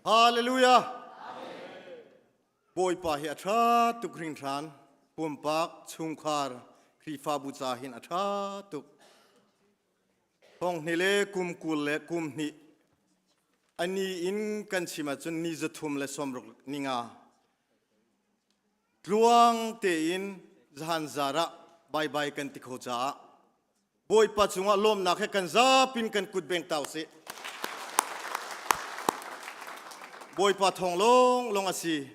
Hallelujah! Bawipa hi a ṭha tuk hringhran. Pumpak, chungkhar, Khrihfabu ca hin a ṭha tuk. Thonghni le kum 20 le kum hnih a ni in kan chim ahcun ni 365 ninga tluang tein zahan zar ah bye-bye kan ti kho caah Bawipa cungah lawmnak he kan zapin kan kut beng ta usih. Bawipa thawng lawng lawng a si.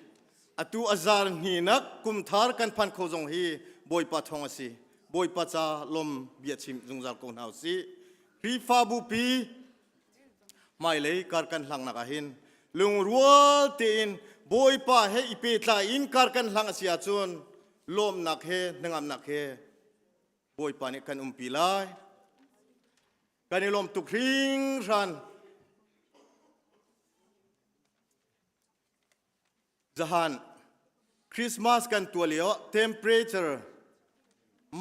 Atu a zar hninak kumthar kan phan kho zong hi Bawipa thawng a si. Bawipa ca lawm bia chim zungzal ko hna usih. Khrihfabu pi hmailei kar kan hlangnak ah hin lungrual tein Bawipa he i pehtlai in kar kan hlang a si ahcun lawmnak he hnangamnak he Bawipa nih kan umpi lai. Kan i lawm tuk hringhran. Zahan Christmas kan tuah lio temperature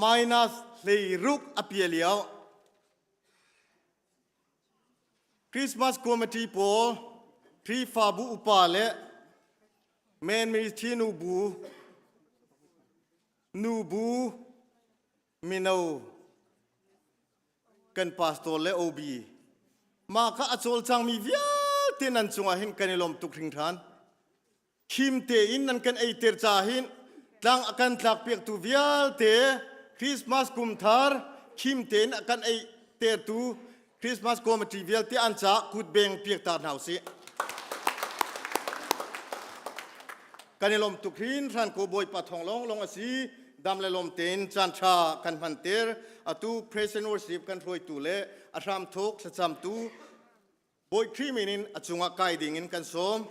minus 16 a pia lio Christmas committee pawl Khrihfabu upa le men ministry nu bu Nubu mino kan pastor le OB mah kha a cawlcangmi vialte nan cungah hin kan i lawm tuk hringhran. Khim tein nan kan eiter ca hin tlang a kan tlakpiaktu vialte Christmas kum thar khim tein a kan eitertu Christmas committee vialte an caah kutbeng piak ta hna usih. Kan i lawm tuk hrinhran ko Bawipa thawng lawng lawng a si. Dam le lawm tein caan ṭha kan hmanter. Atu praise and worship kan hruaitu le a hramthawk thlacamtu Bawi Khrih min in a cungah kai ding in kan sawm.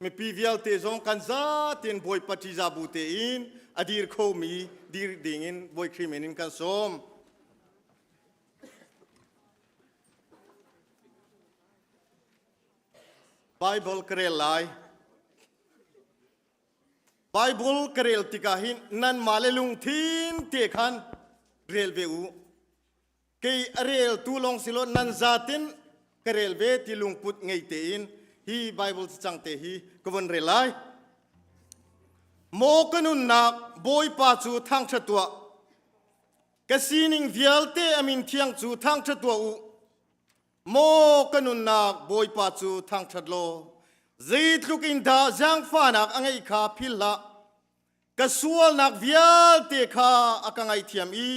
Mipi vialte zong kan zatin Bawipa ṭihzah tein a dir khomi dir dingin Bawi Khrih min in kan sawm. Bible ka rel lai. Bible ka rel tikah hin nanmah le lungthin te khan rel ve u. Kei a reltu lawng si lo nan zatin ka rel ve ti lungput ngei tein hi Bible cacang te hi ka von rel lai. Maw ka nunnak Bawipa cu thangṭhat tuah. Ka sining vialte a min thiang cu thangṭhat tuah u. Maw ka nunnak Bawipa cu thangṭhat law zeitluk in dah zaangfahnak a ngeih kha philh hlah. Ka sualnak vialte kha a ka ngaihthiam i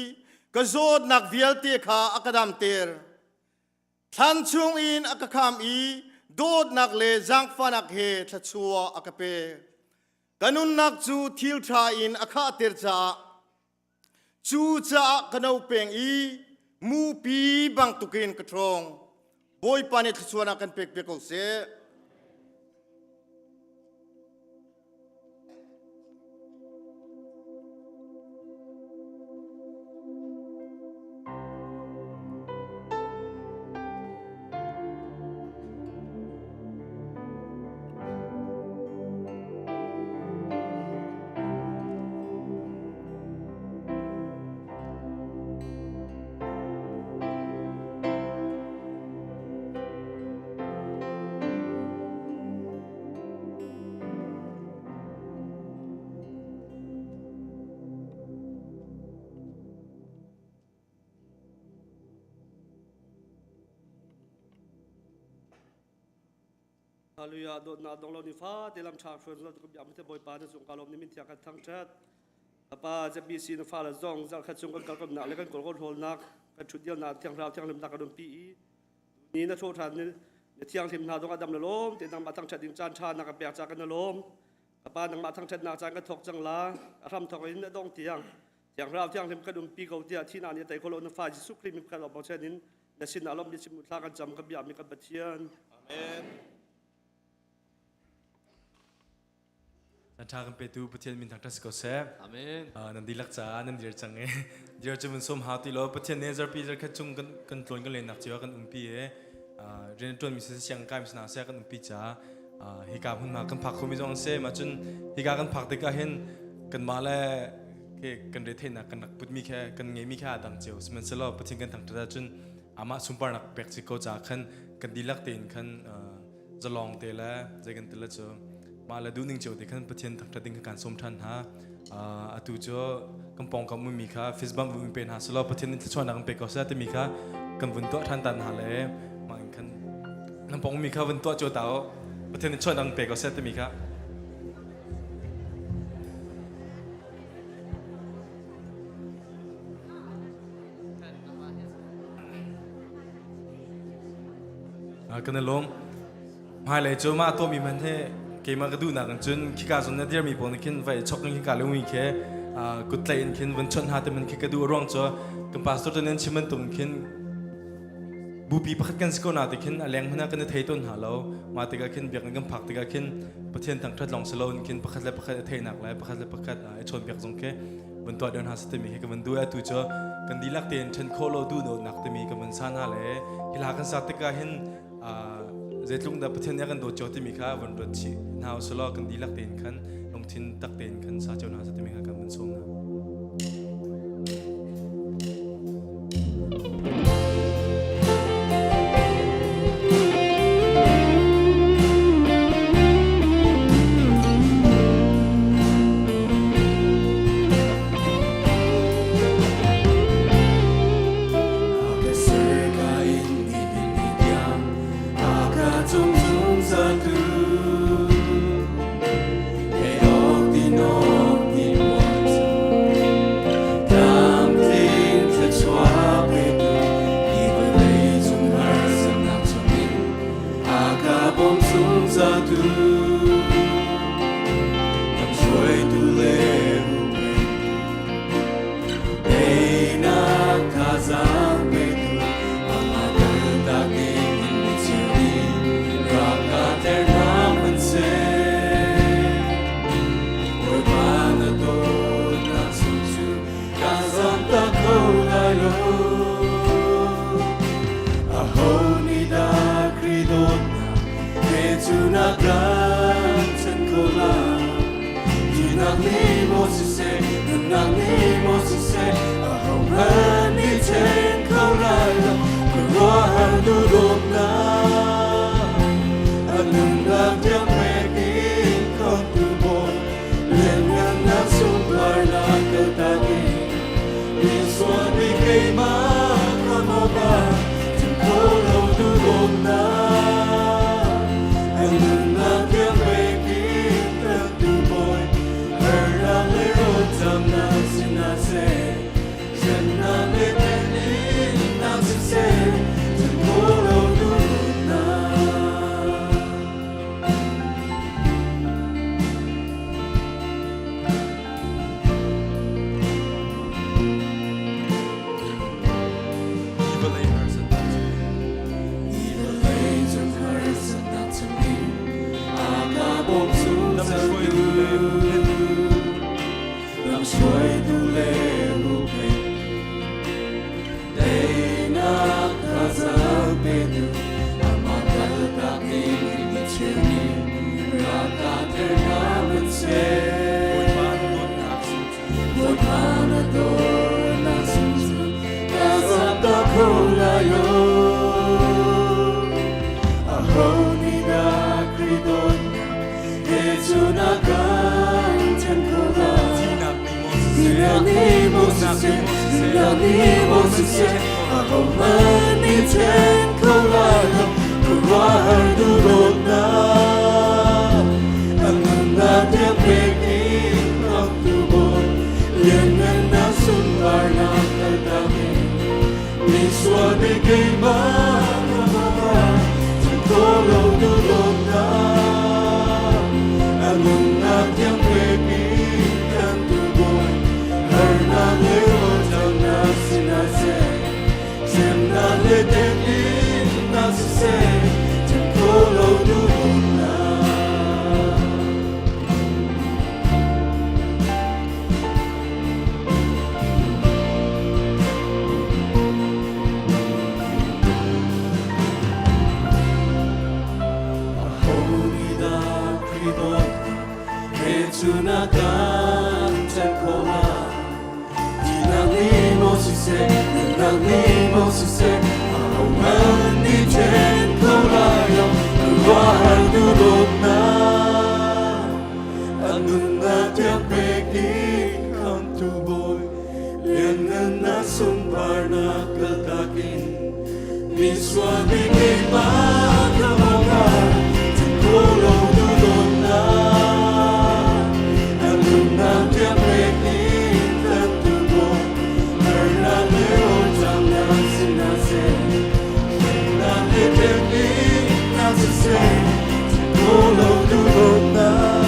ka zawtnak vialte kha a ka damter. Thlan chungin a ka kham i dawtnak le zaangfahnak he thluachuah a ka pek. Ka nunnak cu thil ṭha in a khahter caah cucaah ka no peng i mupi bangtukin ka ṭhawng. Bawipa nih thluachuahnak kan pek piak ko seh. Hallelujah dawtnak dong lo ni fate lam ṭha hruai zungzal tu biak te Bawipa na cung ka lawm ni min thiang kan thangṭhat Apa ZBC na fale zong zarhkhat chung kan kalkomnak le kan kawlrawn hawlnak kan ṭhutdialnak thianghlau thianghlimnak kan umpi i ni na thaw ṭhan ni na thianghlim hna zong adam na lawm te nangmah thangṭhat ding caan ṭha na ka pek ca kan na lawm Kapa nangmah thangṭhatnak caan ka thawk cang la a hram thawk in a dong tiang thianghlau thianghlim kan umpi ko tiah thihnak nih a tei kho lo na fa Jesuh Khrih min kan bochan in na sin ah lawm bia chim thla kan cam ka bia mi kan Pathian Amen. Nan tha kan petu Pathian min thangṭhat si ko seh. Amen. Nan dihlak caah nan dir cang i dir cu mun sawm hau ti lo Pathian nih zarpi zarkhat chung kan kan tlawn kan lennak cio ah kan umpi i rian ṭuan mi si siang kai mi si kan umpi caah hika hmunhma kan phak khomi zong an si mah cun hika kan phak tikah hin kanmah le ke kan retheihnak kan rak putmi khe kan ngeimi khe aa dang cio sihmanhsehlaw Pathian kan thangṭhat ahcun. Amah sunparnak pek si ko caah khan kan dihlak tein khan zalong te le zei kan ti le cu mah le duhning cio te khan Pathian thangṭhat ding kha kan sawm ṭhan hna. Atu cu kan pawngkam ummi kha fist bump vun pe hna selaw Pathian nih thluachuahnak kan pe ko seh timi kha kan vun tuah ṭhan tan hna le mah in khan nan pawng ummi kha vun tuah cio ta u. Pathian nih chuahnak pe ko seh timi kha. Kan i lawm. Hmailei cu mah tuahmi hmanh hi keimah ka duhnak in cun khika zawn na dirmi pawl nih khin vai chok in khika le umi khi kut tlaih in khin vun chawnh hna ti man khi ka duh. A ruang cu kan pastor te nan chim bantuk in khin bupi pakhat kan si ko na ti khin a leng hmanh ah kan i thei tawn hna lo. Mah tikah khin biakinn kan phak tikah khin Pathian thangṭhat lawng si loin khin pakhat le pakhat i theihnak le pakhat le pakhat i chawnhpiak zong khi vun tuah deuh hna seh timi hi ka vun duh. Atu cu kan dihlak tein ṭhen khawh lo duhdawtnak timi ka vun sa hna le hi hla kan sa tikah hin zeitluk dah Pathian nih a kan dawt cio timi kha vun ruat chih hna usih law kan dihlak tein khan lungthin tak tein khan sa cio hna seh timi kha kan vun sawm hna. Ahohmanh nih ṭhen kho lai lo, khuaruahhar duhdawtnak. A nunnak tiang pek in khamtu Bawi, lianngannak sunparnak kaltak in misual mi keimah khamh awkah ṭhen kho lo duhdawtnak. A nunnak tiang pek in tlanhtu Bawi, harnak le rawlṭamnak si hna seh, hlennak le temhinnak siseh, ṭhen kho lo duhdawtnak.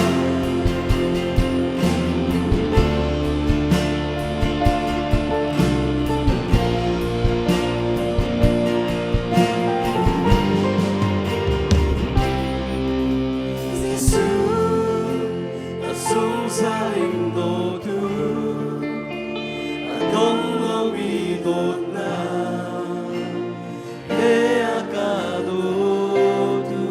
Jesuh, a zungzal in dawtu, a dong lomi dawtnak he a ka dawtu.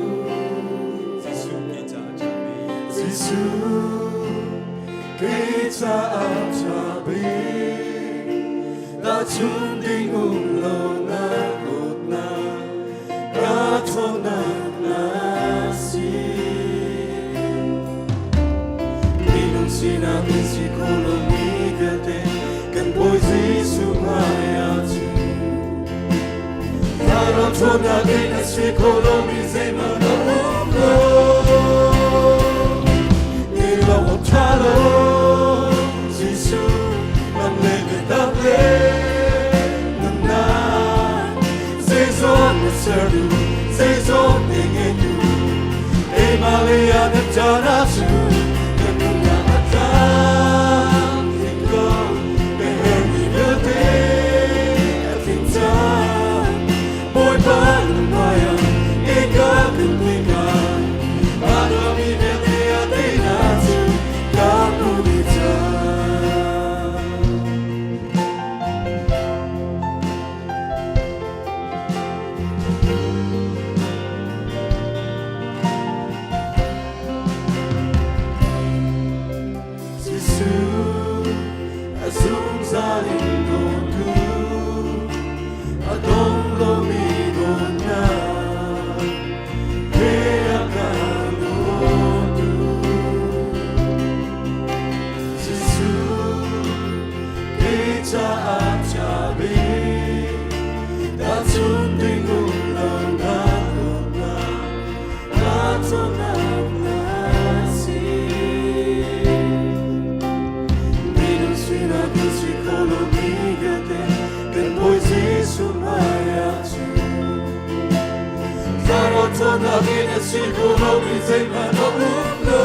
Jesuh kei caah ṭha bik. Jesuh, kei caah ṭha bik, tahchun ding um lo na dawtnak, ka ṭhawnnak na si. Minung sinak in si kho lomi vialte kan Bawi Jesuh hmaiah cun thlarau ṭhawnnak in a si kho lomi zeihmanh a um lo. Ni lo awk ṭha lo, Jesuh lam le biatak le nunnak zeizong na sertu, zeizong te ngeitu, keimah lei ah na caan ah cun ka nunnak a tlamtling ko. Ka herhmi vialte a tling cang. Bawipa na hmaiah eka kan tikah aa tuahmi vialte a teinak cu ka hmuh dih cang. Jesuh a zungzal in dawtu, a dong lomi dawtnak he a ka dawtu. Jesuh kei caah ṭha bik, tahchun ding um lo na dawtnak, ka cawnnak na si. Minung sinak in si kho lomi vialte kan Bawi Jesuh hmaiah cun thlarau ṭhawnnak in a si kho lomi zeihmanh a um lo.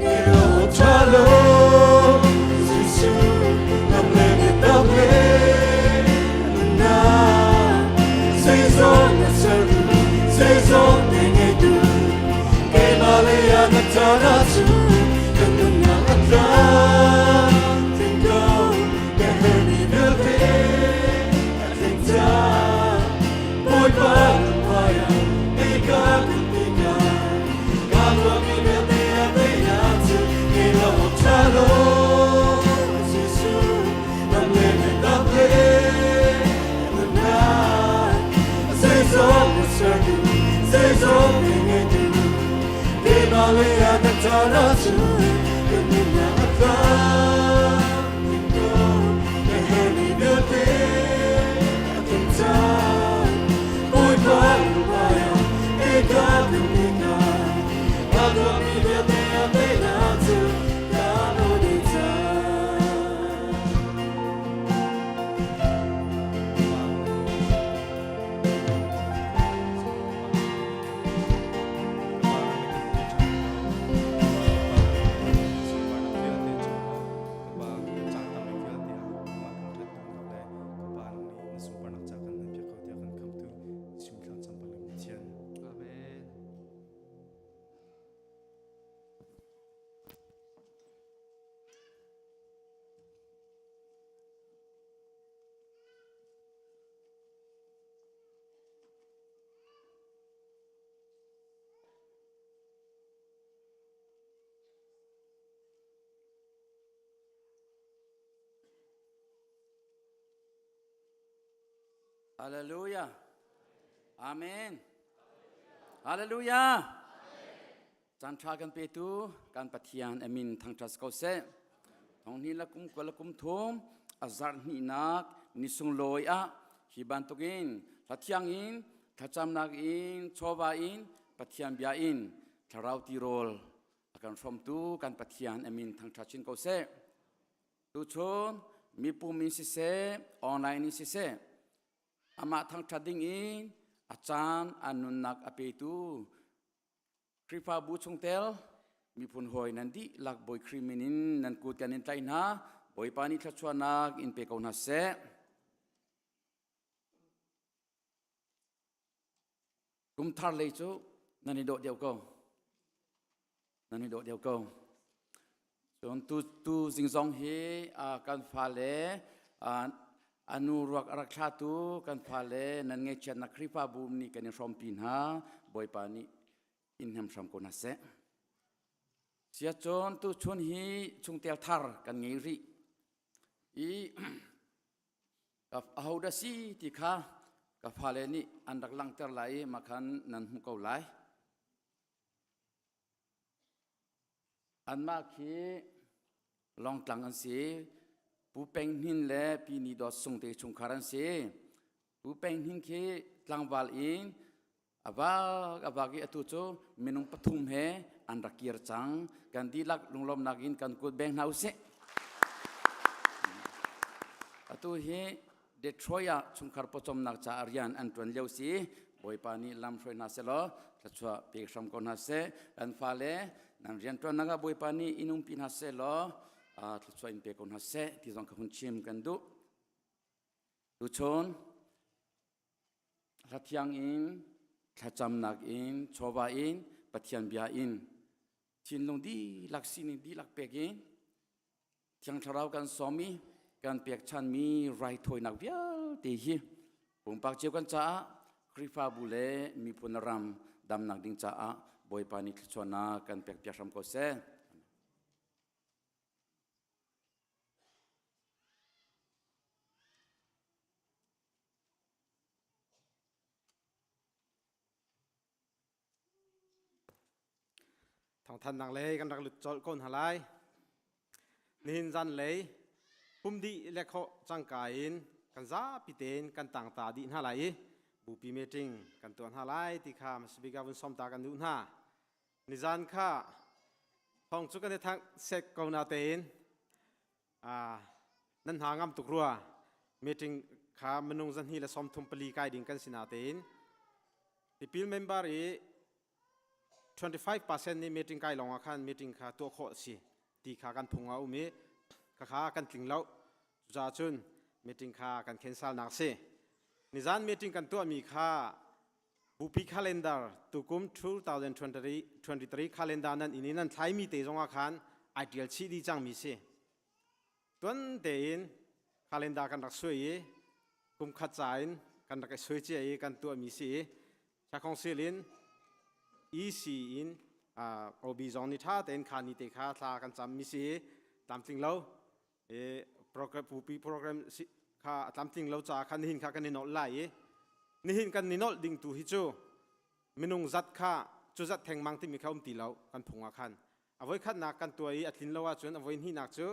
Ni lo ṭha lo, Jesuh lam le biatak le nunnak zeizong na sertu, zeizong te ngeitu, keimah lei ah na caan ah cun kan nunnak a tlamtling ko. Ka herhmi vialte a tling cang. Bawipa na hmaiah eka kan tikah ka tuahmi vialte a teinak cu ngei lo awk ṭha lo. Jesuh, lam le biatak le nunnak zeizong na sertu, zeizong te ngeitu, keimah lei ah na caan ah cun kan nunnak a tlamtling ko. Ka herhmi vialte a tling cang. Bawipa na hmaiah eka kan tikah ka tuahmi vialte a teinak cu ka hmuh dih cang. Hallelujah. Amen. Hallelujah. Caan ṭha kan petu kan Pathian amin thangṭhat ko seh. Thonghni la kum kua la kum thum a zarh hnihnak ni sunglawi ah hi bantukin hlathiang in thlacamnak in chawva in Pathian bia in thlarau tirawl a kan hrawmtu kan Pathian amin thangṭhat chin ko seh. Tuchun mipum in siseh, online in siseh, amah thangṭhat ding in a caan a nunnak a petu Khrihfabu chungtel miphun hawi nan dihlak Bawi Khrih min in nan kut kan in tlaih hna. Bawipa nih thluachuahnak in pe ko hna seh. Kumthar lei cu nan i dawh deuh ko. Nan i dawh deuh ko. Cun tu, tu zing zong hi uh, kan fale uh, anu ruak a rak thlatu kan fale nan ngaihchiatnak Khrihfabu nih kan i hrawmpi hna. Bawipa nih in hnem hram ko hna seh. Siacun tuchun hi chungtel thar kan ngei rih. I Ahodah si ti kha ka fale nih an rak langhter lai i mah khan nan hmuh ko lai. Anmah khi Lawngtlang an si. Pu Peng Hnin le Pi Ni Dawt Sung te chungkhar an si. Pu Peng Hnin khi tlangval in a vak a vak i atu cu minung pathum he an rak kir cang. Kan dihlak lunglawmnak in kan kut beng hna usih. Atu hi Detroit ah chungkhar pawcawmnak caah rian an ṭuan lio si. Bawipa nih lam hruai hna seh law thluachuah pek hram ko hna seh. Kan fale nan rianṭuannak ah Bawipa nih in umpi hna seh law thluachuah in pe ko hna seh ti zong ka hun chim kan duh. Tuchun Hlathiang in, thlacamnak in, chawva in, Pathian bia in, thinlung dihlak sining dihlak pek in, Thiang Thlarau kan sawm i kan pekchanmi raithawinak vialte hi pumpak cio kan caah Khrihfabu le miphun ram damnak ding caah Bawipa nih thluachuahnak kan pekpiak hram ko seh. Thawngthannak lei kan rak lut colh ko hna lai. Nihin zan lei pum dih le khawh cangka in kan zapi tein kan tangta dih hna lai i bupi meeting kan tuah hna lai ti kha masabika vun som ta kan duh hna. Nizan kha thong cu kan i thang sek ko na tein nan hna ngam tuk rua meeting kha minung zahnih le 34 kai ding kan si natein tipil member i 25% nih meeting kai lawng ah khan meeting kha tuah khawh si ti kha kan phung a um i khakha kan tling lo cucaah cun meeting kha kan cancel nak si nizan meeting kan tuahmi kha Bupi calendar tukum 2023 calendar nan inn i nan thlaimi te zongah khan ai ṭial chih dih cangmi si. Tuan tein calendar kan rak suai i kum khat ca in kan rak i suai cia i kan tuahmi si i Chakhong sil in EC in OB zong nih ṭha tein kha ni te kha thla kan cammi si i tlamtling lo i program pupi program kha a tlamtling lo caah khan nihin kha kan i nolh lai i nihin kan i nolh ding tu hi cu minung zat kha cu zat thengmang timi kha um ti lo kan phung ah khan a voi khatnak kan tuah i a tlin lo ahcun a voi hnihnak cu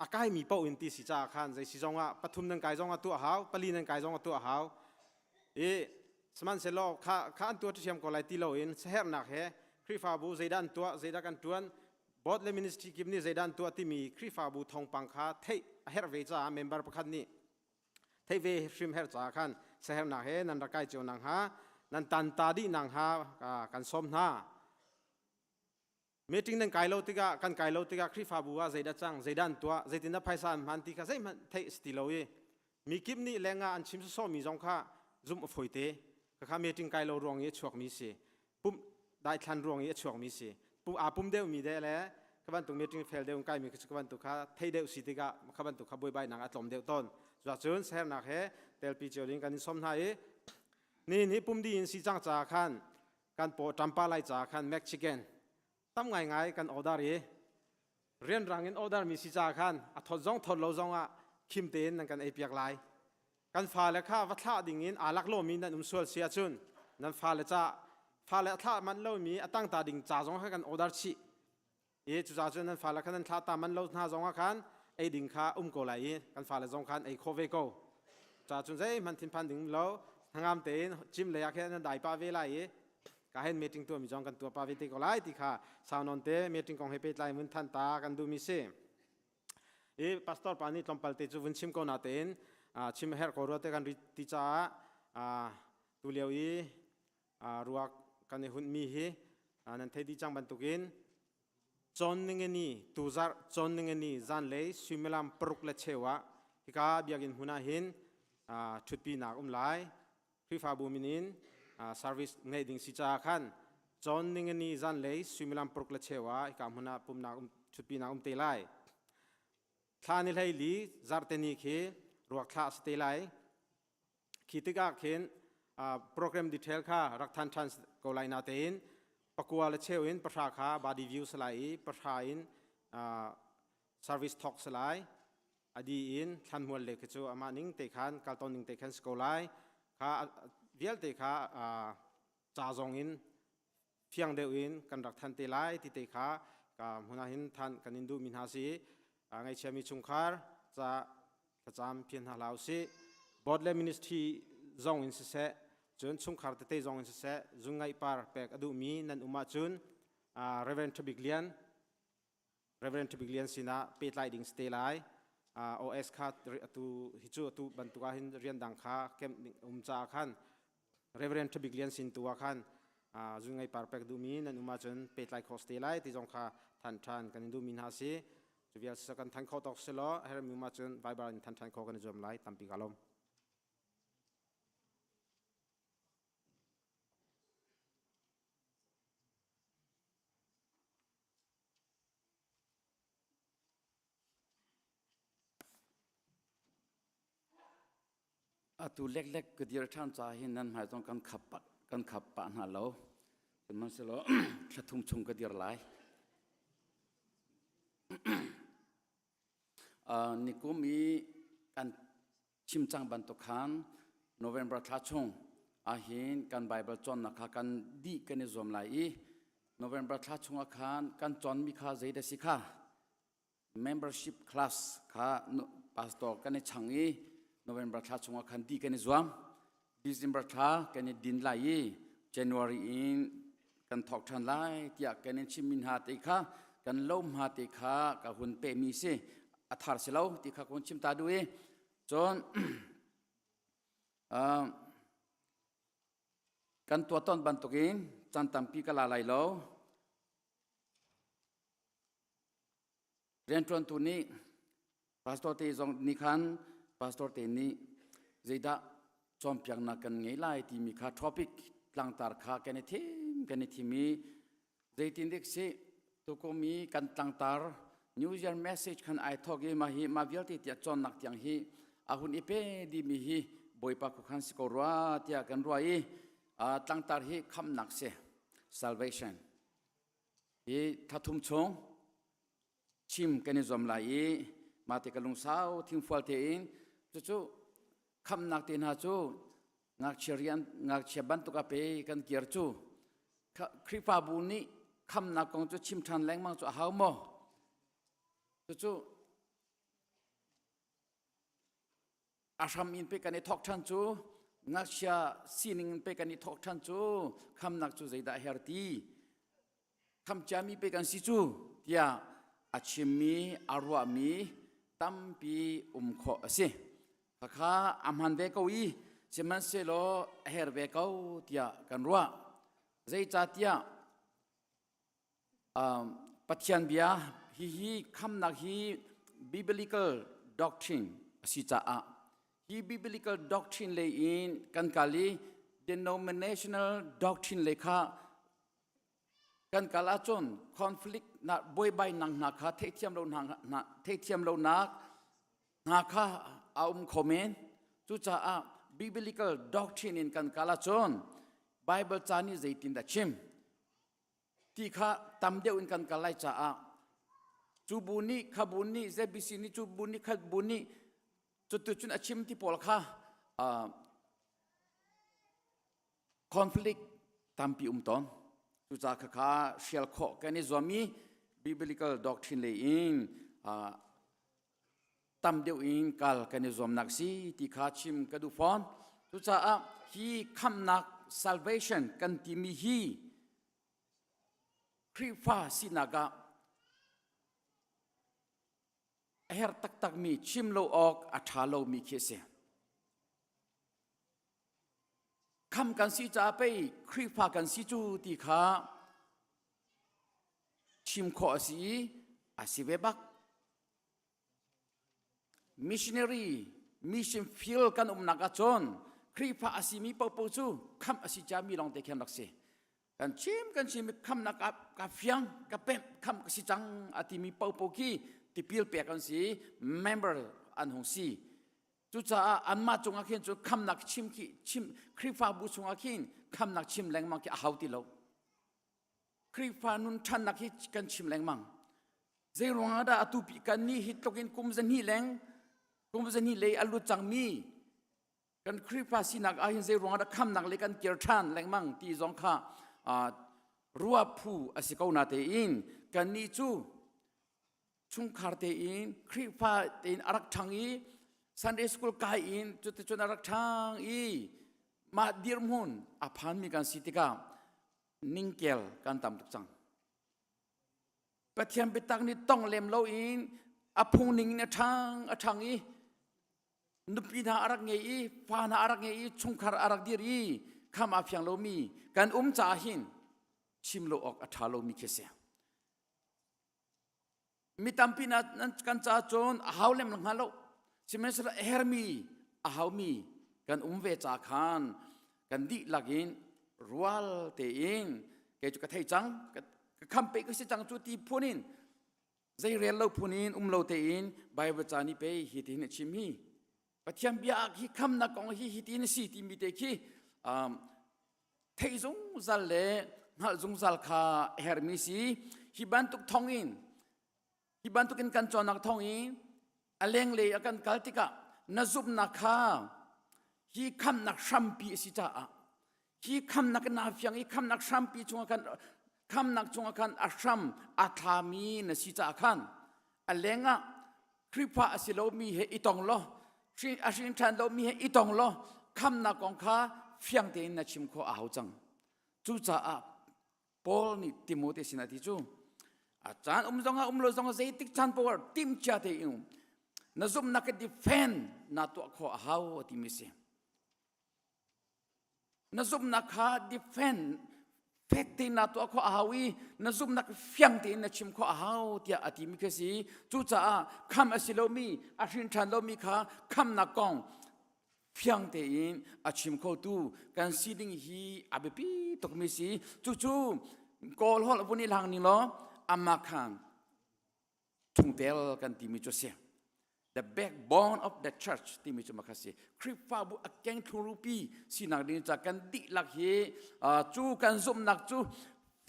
a kaimi paoh in ti si caah khan zei si zong ah pathum nan kai zong ah tuah hau pali nan kai zong ah tuah hau i sihmanhsehlaw kha kha an tuah ṭhiam ko lai ti loin sahernak he Khrihfabu zeidah an tuah zeidah kan ṭuan Board le ministry kip nih zeidah an tuah timi Khrihfabu thawngpang kha theih a herh ve caah member pakhat nih theih ve hrim herh caah khan sahernak he nan rak kai cio nang ha nan tanta dih nang ha kan sawm hna. Meeting nan kai lo tikah kan kai lo tikah Khrihfabu ah zeidah cang zeidah an tuah zeitindah phaisa an hman ti kha zeihmanh theih a si ti lo i mi kip nih lengah an chim sawsawhmi zong kha zumh a fawi te. Khakha meeting kai lo ruang i a chuakmi si. Pumh daithlan ruang i a chuakmi si aa pum deuhmi de le kha bantuk meeting fel deuh in kaimi kha bantuk kha thei deuh si tikah kha bantuk kha buaibainak a tlawm deuh tawn cuacun sernak he telpi cio ding kan in sawm hna i nihin hi pum dih in si cang caah khan kan paw ṭampa lai caah khan mac chicken tam ngaingai kan order i rianrang in order mi si caah khan a thawt zong thawt lo zong ah khim tein nan kan ei piak lai. Kan fale kha va thlah ding in aa lak lomi nan um sual si ahcun nan fale ca fale a thlah manh lomi a tangta ding ca zong kha kan order chih. I cucaah cun nan fale kha nan thlah ta manh lo hna zong ah khan ei ding kha um ko lai i kan fale zong khan ei khawh ve ko. Cucaah cun zeihmanh thinphan ding um lo hnangam tein cim lei ah khin nan dai pah ve lai i ka hen meeting tuahmi zong kan tuah pah ve te ko lai ti kha sau nawn te meeting kong he pehtlai mun than ta kan duhmi si. I pastor pa nih tlawmpal te cu vun chim ko na tein chim a herh ko rua te kan ri ti caah tu lio i ruak kan i hunhmi hi nan thei dih cang bantukin cawn ningani tuzarh cawn ningani zanlei suimilam paruk le cheu ah hika biakinn hmun ah hin ṭhutpinak um lai Khrihfabu min in service ngeih ding si caah khan cawn ningani zanlei suimilam paruk le cheu ah hika hmun ah pumnak um ṭhutpinak um te lai thla ni hlei li zarte ni khi ruak thlah a si te lai Khi tikah khin program detail kha rak than ṭhan ko lai natein pakua le cheu in pahra kha body view si lai i pahra in service thawk si lai. A di in thlanmual le khi cu amah ning te khan kalton ning te khan si ko lai. Kha vialte kha ca zong in fiang deuh in kan rak than te lai ti te kha ka hmun ah hin than kan in duhmi hna si. Ngaihchiami chungkhar ca thlacam phian hna hlah usih. Board le ministry zong in siseh, cun chungkhar tete zong in siseh, zung ngaih par pek a duhmi nan um ahcun Reverend Thabik Lian Reverend Thabik Lian sinah pehtlai ding si te lai. OS kha atu hi cu atu bantuk ah hin rian dang kha kemh ding um caah khan Reverend Thabik Lian sin tu ah khan zung ngei par pek duhmi nan um ahcun pehtlai khawh si te lai ti zong kha than ṭhan kan in duhmi hna si. Cu vial kan than kho tawk si law a herhmi um ahcun Viber in than ṭhan khawh kan i zuam lai. Tampi ka lawm. Atu leklek ka dir ṭhan ca hin nan hmai zong kan khap kan khap pah hna lo. Sihmanhsehlaw thla thum chung ka dir lai. Uh, nikum i kan chim cang bantuk khan November thla chung ahhin kan Bible cawnnak kha kan dih kan i zuam lai i November thla chung ah khan kan cawnmi kha zeidah si kha membership class kha pastor kan i chang i November thla chungah khan di kan i zuam. December thla kan i din lai i January in kan thawk ṭhan lai tiah kan in chimmi hna te kha kan lo hma te kha ka hun pehmi si a thar si lo ti kha ka hun chim ta duh i cun kan tuah tawn bantukin caan tampi ka la lai lo. Rianṭuantu nih pastor te zong nih khan pastor te nih zeidah cawnpiaknak kan ngei lai timi kha topic tlangtar kha kan i thim kan i thim i zeitin dik si tukum i kan tlangtar New Year message khan ai thawk i mah hi mah vialte tiah cawnnak tiang hi a hun i pe dimi hi Bawipa khuakhan si ko rua tiah kan ruah i tlangtar hi khamnak si salvation Hi thla chung chim kan i zuam lai i mah te ka lungsau thingfual tein cucu khamnak te hna cu ngakchia rian ngakchia bantuk a pe kan kir cu Khrihfabu nih khamnak kong cu chim ṭhan lengmang cu a hau maw? Cucu a hram in pe kan i thawk ṭhan cu ngakchia sining in pe kan i thawk ṭhan cu khamnak cu zeidah a her ti kham ciami pe kan si cu tiah a chimmi a ruahmi tampi um khawh a si khakha a hman ve ko i sihmanhsehlaw a her ve ko tiah kan ruah zeicahtiah Pathian bia hihi khamnak hi biblical doctrine a si caah hi biblical doctrine lei in kan kal i denominational doctrine lei kha kan kal ahcun conflict na buaibainak hna kha theihthiam lo hna theihthiam lonak hna kha a um kho men cucaah biblical doctrine in kan kal ahcun Bible ca nih zeitindah chim ti kha tam deuh in kan kal lai caah cu bu nih kha bu nih ZBC nih cu bu nih kha bu nih cutu cun a chim ti pawl kha Conflict tampi um tawn. Cucaah khakha hrial khawh kan i zuam i biblical doctrine lei in tam deuh in kal kan i zuamnak si ti kha chim ka duh fawn. Cucaah hi khamhnak salvation kan timi hi Khrihfa sinak ah a herh taktakmi chim lo awk a ṭha lomi khi a si. Kham kan si caah pei Khrihfa kan si cu ti kha chim khawh a si i a si ve bak. Missionary mission field kan umnak ahcun Khrihfa a simi paohpaoh cu khamh a si ciami lawngte khi an rak si. Kan chim kan chim khamnak ka, ka fiang ka pemh khamh ka si cang a timi paohpaoh khi tipil pek an si member an hung si. Cucaah anmah cungah khin cu khamnak chim khi chim Khrihfabu chungah khin khamnak chim lengmang khi a hau ti lo. Khrihfa nun ṭhannak hi kan chim lengmang. Zei ruangah dah atu pi kan nih hi tluk in kum zahnih leng kum zahnih lei a lut cangmi kan Khrihfa sinak ah hin zei ruangah dah khamnak le kan kir ṭhan lengmang ti zong kha ruah phu a si ko na tein kannih cu chungkhar tein Khrihfa tein a rak ṭhang i Sunday school kai in cuticun a rak ṭhang i mah dirhmun a phanmi kan si tikah ningkel kan tam tuk cang. Pathian biatak nih tong lem loin a phung ning in a ṭhang a ṭhang i nupi hna a rak ngei i fa hna a rak ngei i chungkhar a rak dir i kham aa fiang lomi kan um caah hin chim lo awk a ṭha lomi khi a si. Mi tampi na kan caah cun a hau lem hnga lo. Sihmanhsehlaw a hermi a haumi kan um ve ca khan kan dihlak in rual tein kei cu ka thei cang ka khampe ka si cang cu ti phun in zei rel lo phun in um lo tein Bible ca nih pei hi ti hin a chim hi Pathian bia ah hi khamnak kong hi hi ti na si timi te khi um, theih zungzal le hngalh zungzal kha a hermi si hi bantuk thong in hi bantuk in kan cawnnak thong in a lenglei a kan kal tikah na zumhnak kha hi khamnak hrampi a si caah hi khamnak na fiang i khamnak hrampi chungah khan khamnak chungah khan a hram a thlami na si caah khan a lengah Khrihfa a si lomi he i tong law a hrin ṭhan lomi he i tong law khamnak kong kha fiang tein na chim khawh a hau cang. Cucaah Paul nih Timote sinah ti cu a caan um zongah um lo zongah zeitik caan poah timhcia tein um na zumhnak ka defend na tuah khawh a hau a timi si. Na zumhnak kha defend fek tein naa tuah khawh a hau i na zumhnak fiang tein na chim khawh a hau tiah a timi khi si. Cucaah kham a si lomi, a hrin ṭhan lomi kha khamnak kong fiang tein a chim khotu kan si ding hi a biapi tukmi si. Cucu Kawl holh vun i hlang ning law amah khan chungtel kan timi cu a si. The backbone of the church timi cu makha si. Khrihfabu a keng thlurupi sinak ding ca kan dihlak hi cu kan zumhnak cu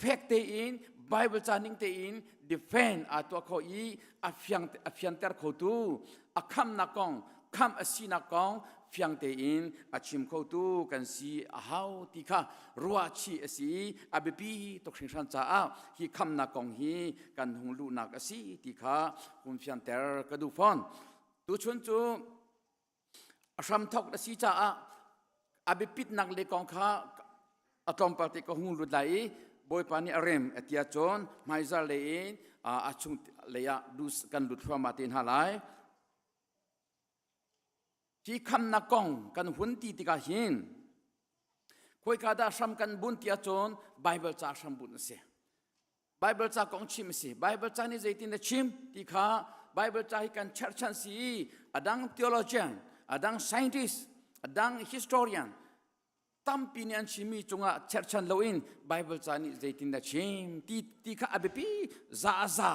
fek tein Bible ca ning tein defend aa tuah kho i a fiang a fianter khotu a khamnak kong khamh a sinak kong fiang tein a chim khotu kan si a hau ti kha ruah chih a si a biapi tuk hringhran caah hi khamnak kong hi kan hung luhnak a si ti kha hun fianter ka duh fawn. Tuchun cu a hramthok a si caah a biapitnak le kong kha a tlawmpal te ka hung lut lai i Bawipa nih a rem a ti ahcun hmaizar lei in a chung lei ah kan lut thluahmah te hna lai. Hi khamnak kong kan hun ti tikah hin khoika dah hram kan bunh ti ahcun Bible ca hram bunh a si. Bible ca kong chim a si. Bible ca nih zeitin a chim ti kha Bible ca hi kan cherhchan si i a dang theologian, a dang scientist, a dang historian tampi nih an chimmi cungah cherhchan loin Bible ca nih zeitin a chim ti ti kha a biapi za za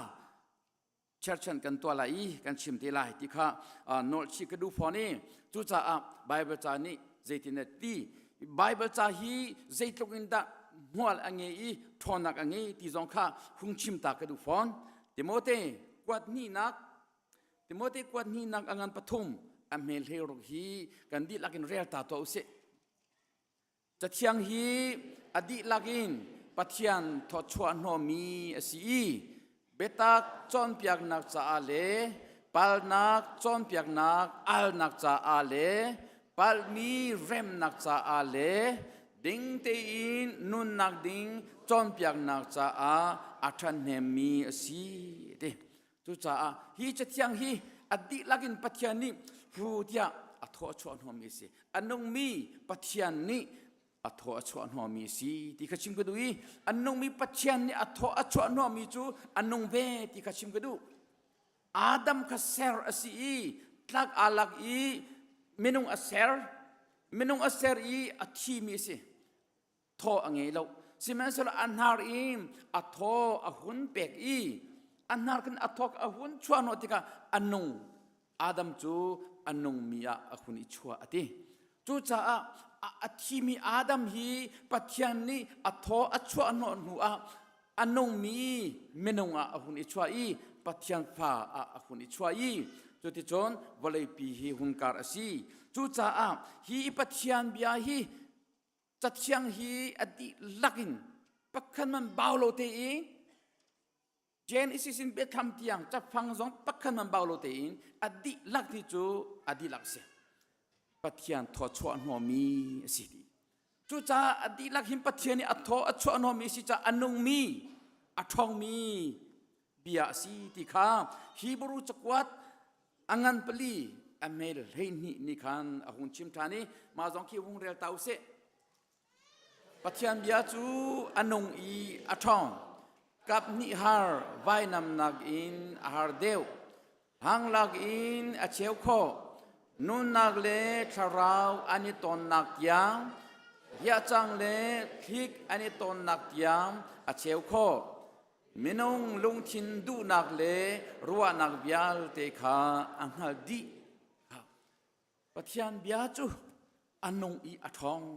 cherchan kan tuah lai i kan chim te lai ti kha nawlchih ka duh fawn i cucaah Bible ca nih zeitin a ti Bible ca hi zeitluk in dah hmual a ngei i ṭhawnnak a ngei ti zong kha hung chim ta ka duh fawn Timote kuat hnihnak Timote kuat hnihnak a ngan pathum. A hme 16 hi kan dihlak in rel ta tuah usih. Cathiang hi a dihlak in Pathian thawchuah hnawhmi a si i biatak cawnpiaknak caah le palnak cawnpiaknak alnak caah le palhmi remnak caah le ding tein nunnak ding cawnpiaknak caah a ṭhahnemmi a si ti. Cucaah hi cathiang hi a dihlak in Pathian nih hu tiah a thaw a chuah hnawhmi a si. A nungmi Pathian nih a thaw a chuah hnawhmi a si ti kha chim ka duh i a nungmi Pathian nih a thaw a chuah hnawhmi cu a nung ve ti kha chim ka duh. Adam kha ser a si i tlak aa lak i minung a ser minung a ser i a thimi a si. Thaw a ngei lo. Sihmanhsehlaw a hnar in a thaw a hun pek i a hnar khan a thawk a hun chuah hnawh tikah a nung. Adam cu a nungmi ah a hun i chuah a ti. Cucaah a thimi Adam hi Pathian nih a thaw a chuah hnawh hnu ah a nungmi minung ah a hun i chuah i Pathian fa ah a hun i chuah i cuticun vawleipi hi hunkar a si. Cucaah hi Pathian bia hi Cathiang hi a dihlak in pakhat man bau lo tein Genesis in biathlam tiang cafang zong pakhat man bau lo tein a dihlak ti cu a dihlak si. Pathian thawchuah hnawmi a si ti. Cucaah a dihlak hin Pathian nih a thaw a chuah hnawmi a si caah a nungmi, a ṭhawngmi bia a si ti kha Hebrew cakuat A ngan pali a mel 12 nih khan a hung chim ṭhan i mah zong khi hung rel ta usih. Pathian bia cu a nung i a ṭhawng. Kap hnih har vainamnak in a har deuh. Hanglak in a cheu khawh. Nunnak le thlarau an i tonnak tiang, riahcang le thlik an i tonnak tiang a cheu khawh. Minung lungthin duhnak le ruahnak vialte kha a hngalh dih. Pathian bia cu a nung i a ṭhawng.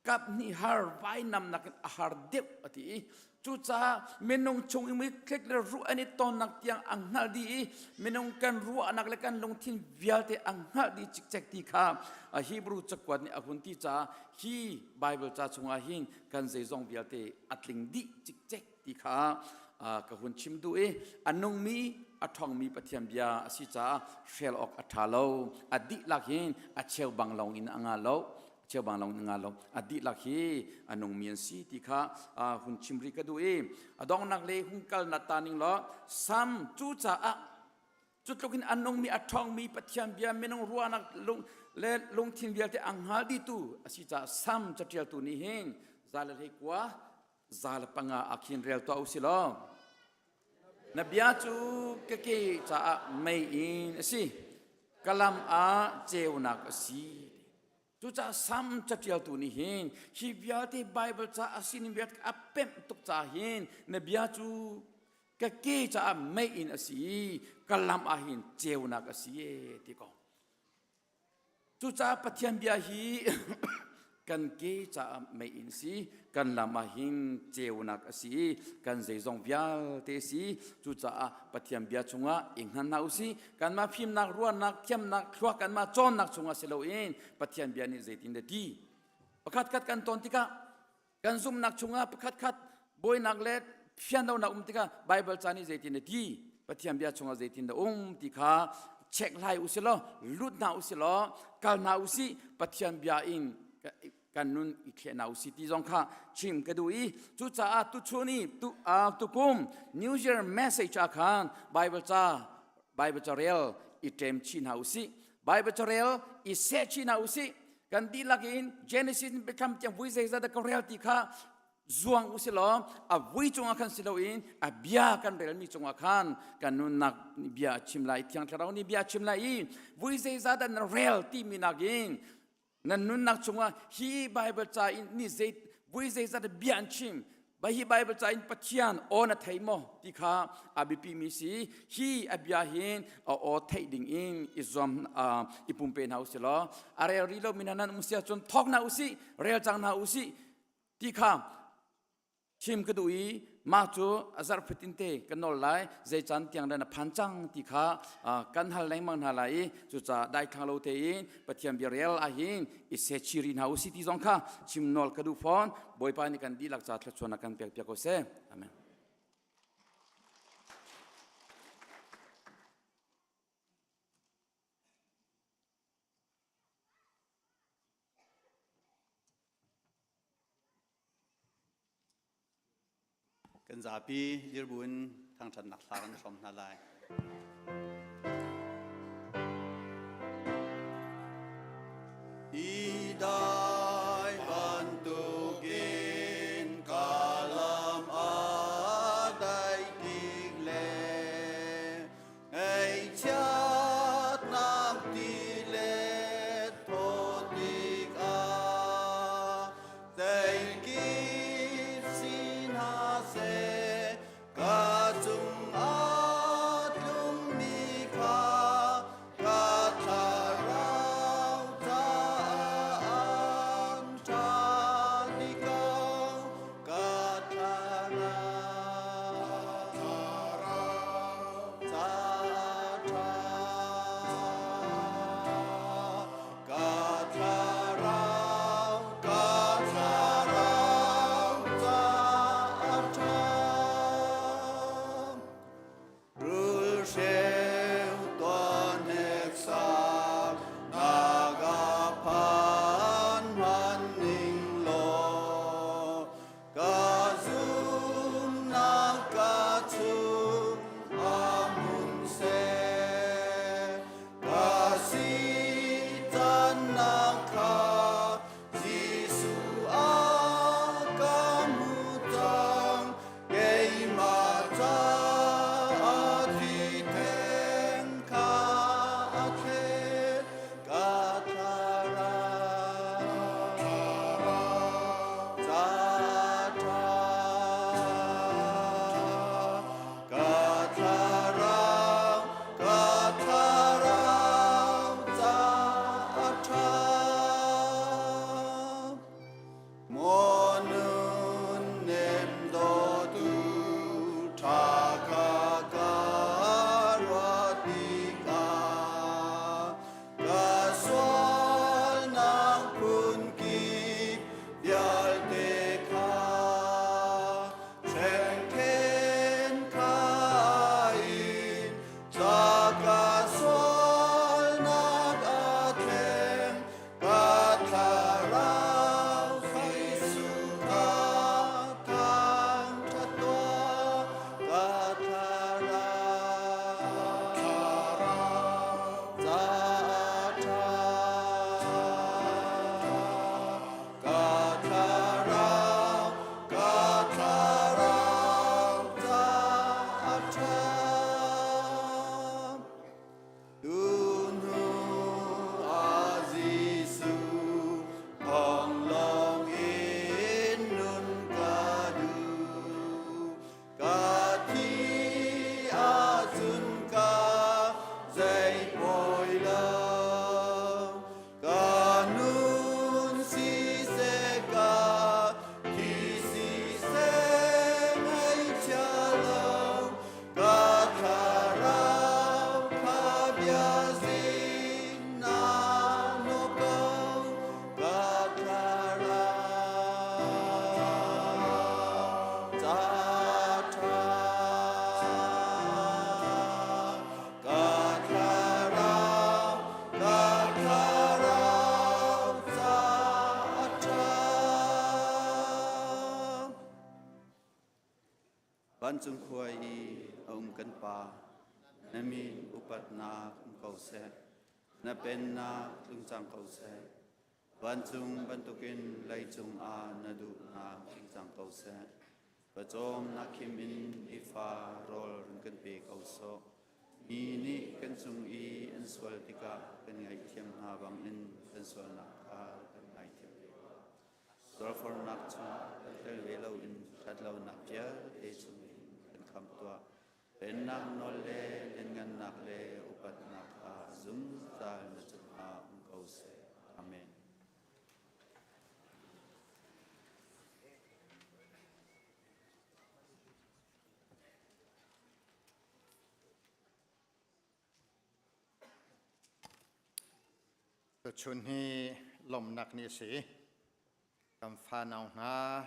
Kap hnih har vainamnak in a har deuh a ti i cucaah minung chung i mitthlik le ruh an i tonnak tiang a hngalh dih i minung kan ruahnak le kan lungthin vialte a hngalh dih cikcek ti kha Hebrew cakuat nih a hun ti caah hi Bible ca chungah hin kan zeizong vialte a tling dih cikcek ti kha ka hun chim duh i a nungmi a ṭhawngmi Pathian bia a si caah hrel awk a ṭha lo. A dihlak hin a cheu bang lawng in a nga lo. A cheu bang lawng in a nga lo. A dihlak hi a nungmi an si ti kha hun chim rih ka duh i a donghnak le hung kal na ta ning law Sam cu caah Cu tluk in a nungmi a ṭhawngmi Pathian bia minung ruahnak lung le lungthin vialte a hngal dihtu a si caah Sam caṭialtu nih hin za le hlei kua za le panga ah khin rel tuah u si law na bia cu ka ke caah mei in a si ka lam ah ceunak a si Cucaah Sam caṭialtu nih hin hi vialte Baibal ca a sining vialte a pemh tuk caah hin na bia cu ka ke caah mei in a si i ka lam ah hin ceunak a si e ti ko. Cucaah Pathian bia hi kan ke caah mei in si kan lam ah hin ceunak a si i kan zeizong vialte a si. Cucaah Pathian bia chungah i hngan hna usih. Kanmah fimnak, ruahnak, thiamnak, thluak kanmah cawnnak chungah si loin Pathian bia nih zeitin dah ti. Pakhatkhat kan ton tikah kan zumhnak chungah pakhatkhat buainak le fianlonak um tikah Bible ca nih zeitin dah ti, Pathian bia chungah zeitin dah um ti kha check hlai usih law, lut hna usih law, kal hna usih, Pathian bia in kan nun i thleh hna usih ti zong kha chim ka duh i cucaah tuchun i tu, uh, tukum New Year message ah khan Bible ca Bible carel i ṭem chih hna usih Bible carel i seh chih hna usih kan dihlak in Genesis biathlam tiang vui zeizat dah ka rel ti kha zuang usih law a vui cungah khan si loin a bia kan relmi cungah khan kan nunnak bia a chim lai Thiang Thlarau nih bia a chim lai i vui zeizat dah na rel timi nakin Nan nunnak chungah hi Bible ca in ni zei vui zeizat bia an chim ba hi Bible ca in Pathian aw na thei maw ti kha a biapi mi si hi a bia hin a aw theih ding in i zuam i pumpe hna usih law a rel rih lo mi hna nan um si ahcun thawk hna usih rel cang hna usih ti kha. Chim ka duh i mah cu a zarh fatin te kan nawl lai zei caan tiang dah na phan cang ti kha kan hal lengmang hna lai i cucaah daithlang lo tein Pathian bia rel ahhin i sechi rih hna usih ti zong kha chim nawl ka duh fawn. Bawipa nih kan dihlak ca thluachuahnak kan pek piak ko seh. Amen. Kan zapi dirbu in thangṭhatnak hla kan hrawm hna lai. I dai bantukin ka lam a dai tik le Ngaihchiatnak ti le thaw tikah zeikip si hna seh ka cungah tlungmi kha ka thlarau caah an ṭha dih ko ka thlarau Rulhreu tuan heksak naga phan hman ning law Ka zumnak ka chung a hmun seh, ka si cannak kha Jesuh a ka hmu cang, keimah caah thi theng kha a thlet, ka thlarau ca ṭha ka thlarau ka thlarau ca ṭha Maw nun nem dawtu ṭha kha ka ruah tikah ka sualnak phunkip vialte kha ṭhengthen kha in ca ka sualnak a thleng Ka thlarau Jesuh kha thangṭhat tuah, ka thlarau ca ṭha. Ka thlarau, ka thlarau ca ṭha. Tuhnu ah Jesuh thawng lawng in nun ka duh. Ka thi ahcun ka zei pawi lo. Ka nun siseh ka thi siseh ngaihchia lo. Ka thlarau kha bia zing na no ko ka thlarau ca ṭha ka thlarau ka thlarau ca ṭha Vancung khua i a um kan Pa, na min upatnak um ko seh. Na pennak tlung cang ko seh. Vancung bantukin leicung ah na duhnak tling cang ko seh. Pawcawm nak khim in nifa rawl run kan pe ko sawh. Mi nih kan cung i an sual tikah kan ngaihthiam hna bangin kan sualnak kha kan ngaithiam ve ko. Sualfornak chungah kan tel ve loin ṭhatlonak vialte chungin kan khamh tuah. Pennak nawl le lianngannak le upatnak kha zungzal na cungah um ko seh. Amen. Tuchun hi lawmhnak ni a si. Kan fanau hna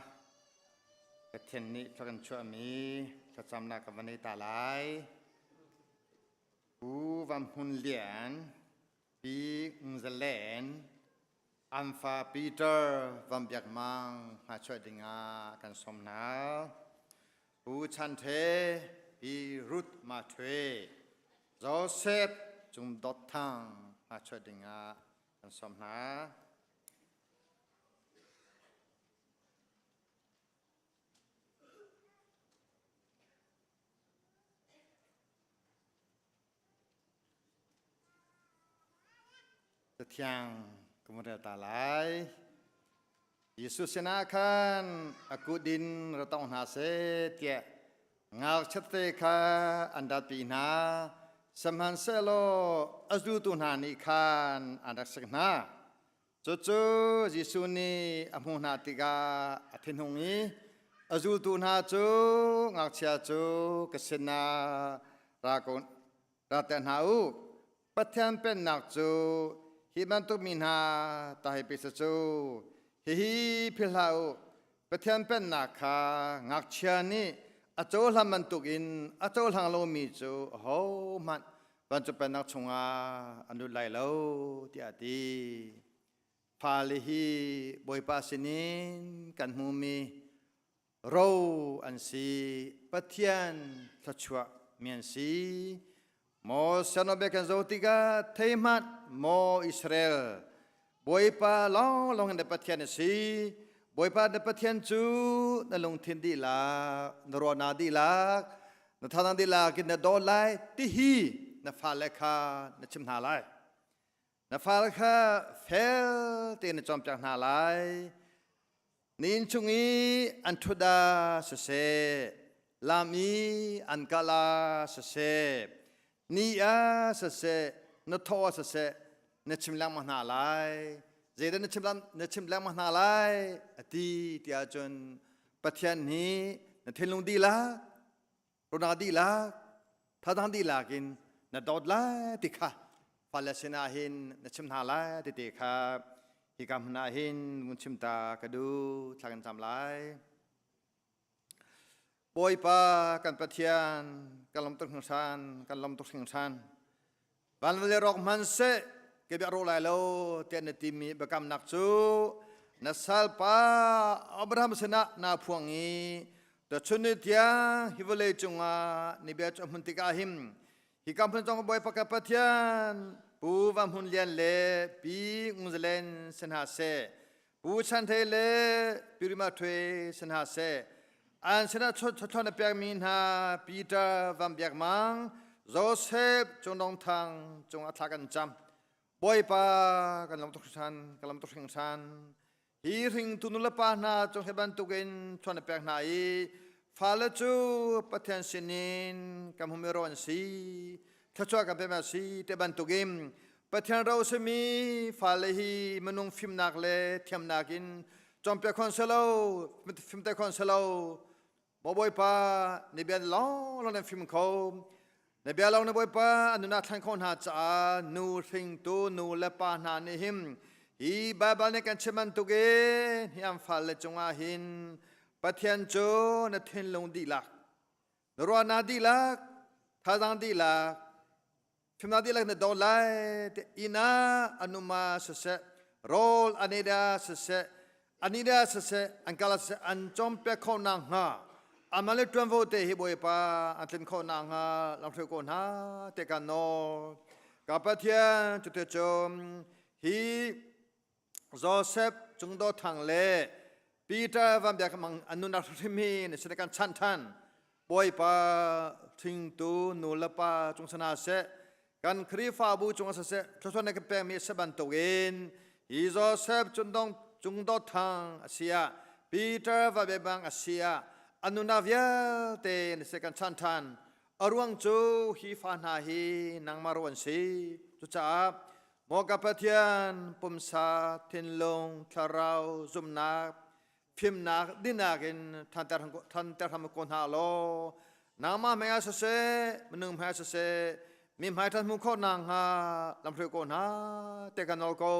Pathian nih thla kan chuahmi thlacamnak kan van ei ta lai. Pu Van Hmun Lian, Pi Ng Za Len, an fa Peter Van Biak Mang hna chuah dingah kan sawm hna. Pu Chan The, Pi Ruth Ma Thwe, Joseph Cung Dawt Thang hna chuah dingah kan sawm hna. Cathiang ka vun rel ta lai. Jesuh sinah khan a kut in ra tong hna seh tiah ngakchiate kha an ratpi hna. Sihmanhsehlaw a zultu hna nih khan an rak sik hna. Cucu Jesuh nih a hmuh hna tikah a thinhung i a zultu hna cu ngakchia cu ka sinah ra ko ra ter hna u. Pathian pennak cu hi bantuk mi hna ta hei pe seh cu. Hihi philh hlah u. Pathian pennak kha ngakchia nih a cohlan bantukin a cohlang lomi cu ahohmanh vancung pennak chungah an lut lai lo tiah a ti. Fale hi Bawipa sinin kan hmumi ro an si. Pathian thluachuah mi an si. Maw sianawbe kan zoh tikah thei hmanh maw Israel Bawipa lawnglawng in na Pathian a si. Bawipa na Pathian cu na lungthin dihlak, na ruahnak dihlak, na thazaang dihlak in na dawt lai tihi na fale kha na chim hna lai. Na fale kha fel tein na cawnpiak hna lai. Na inn chung i an ṭhut ah siseh, lam i an kal ah siseh, ni ah siseh, na thaw ah siseh, na chim lengmang hna lai. Zeidah na chim, na chim lengmang hna lai a ti tiah cun Pathian nih na thinlung dihlak, ruahnak dihlak, thadang dihlak in na dawt lai ti kha fale sinah hin na chim hna lai ti te kha hika hmun ah hin vun chim ta ka duh thla kan cam lai. Bawipa kan Pathian kan lawm tuk hringhran kan lawm tuk hringhran Van vale rawk hmanhseh ke bia rawh lai lo tiah na timi biakamnak cu na salpa Abraham sinah naa phuang i tuchun ni tiang hi vawlei cungah ni bia cu a hmun tikah hin hika hmun zong Bawipa ka Pathian Pu Va Hmun Lian le Pi Ngun Za Len si hna seh Pu Chan Thei le Pi Rima Thwe si hna seh an sinah chawthluan a pekmi hna Peter Van Biak Mang Joseph Cungdong Thang cung ah thla kan cam Bawipa kan lam tuk hringhran kan lam tuk hringhran hi hringtu nulepa hna cung hi bantukin thuan a pek hna i fale cu Pathian sinin kan hmumi ro an si thluachuah kan pek si te bantukin Pathian ro simi fale hi minung fimnak le thiamnak in cawnpiak khon selo fimter khon selo maw Bawipa na bia lawng lawng nan fim kho na bia lawng na Bawipa an nunah thlan kho hna caah nu hringtu nu le pa hna nih him hi Baibal nih kan chim bantuk in hi an fale cungah hin Pathian cu na thinlung dihlak na ruahnak dihlak thazaang dihlak Fimnak dihlak na do lai te ina anuma siseh rawl aneda siseh anida siseh an kala siseh an cawmpiak kho na hnga amale tuanvo te hi bawipa an tlin kho na hnga lamhruai ko hna te kan nawl ka pathian cute cum hi Joseph Cungdaw Thang le Peter Van Biak Mang an nunnak hrim hi na sin kan chanh than. Bawipa thingtu nu le pa cung sana seh kan Khrihfabu cung ah seh thluachuah na kan pekmi a si bantukin hi Joseph Cungdong Cungdaw Thang a si ah Peter Van Biak Mang a si ah an nunnak vialte na sin kan chanh than. A ruang cu hi fa hna hi nangmah ro an si. Cucaah Maw ka Pathian, pumsa, thinlung, thlarau, zumhnak, fimnak, dinnak in thanter thanter hram ko hna law nangmah hmai ah siseh, minung hmai ah siseh, Mi hmai ṭhan hmuh khawh nakhnga lamhruai ko hna te kan nawl ko.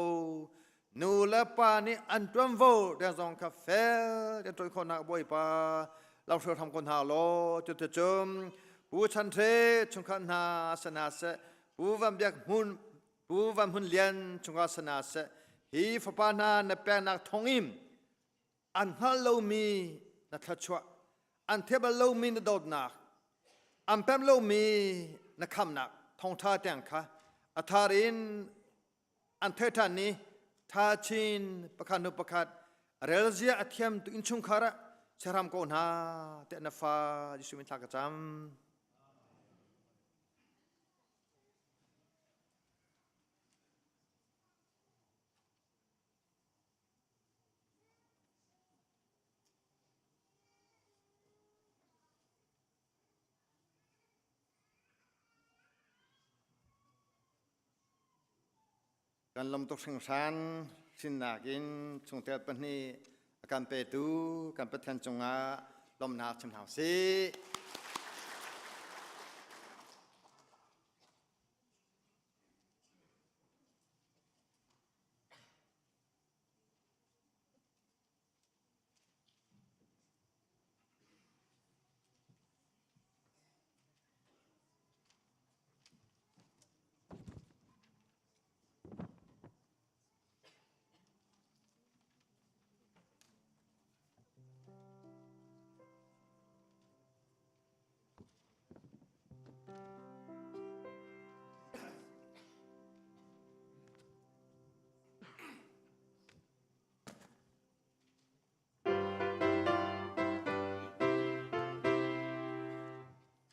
Nu le pa nih an ṭuanvo rian zong kha fel tein ṭuan khawhnak Bawipa lamhruai hram ko hna law cuticun Pu Chan Hre chungkhar hna si hna seh Pu Van Biak Hmun Pu Van Hmun Lian chungkhar si hna seh hi fapa hna na peknak thawngin an hngalh lomi na thluachuah an theih bal lomi na dawtnak an pem lomi na khamnak thawngṭha tiang kha a thar in an theih ṭhan ni ṭha chin pakhat hnu pakhat relzia a thiam tu innchungkhar ah chehram ko hna tiah na fa Jesuh min thla ka cam. Kan lawm tuk hringhran sinnak in chungtel pahnih a kan petu kan Pathian cungah lawmhnak chim hna usih.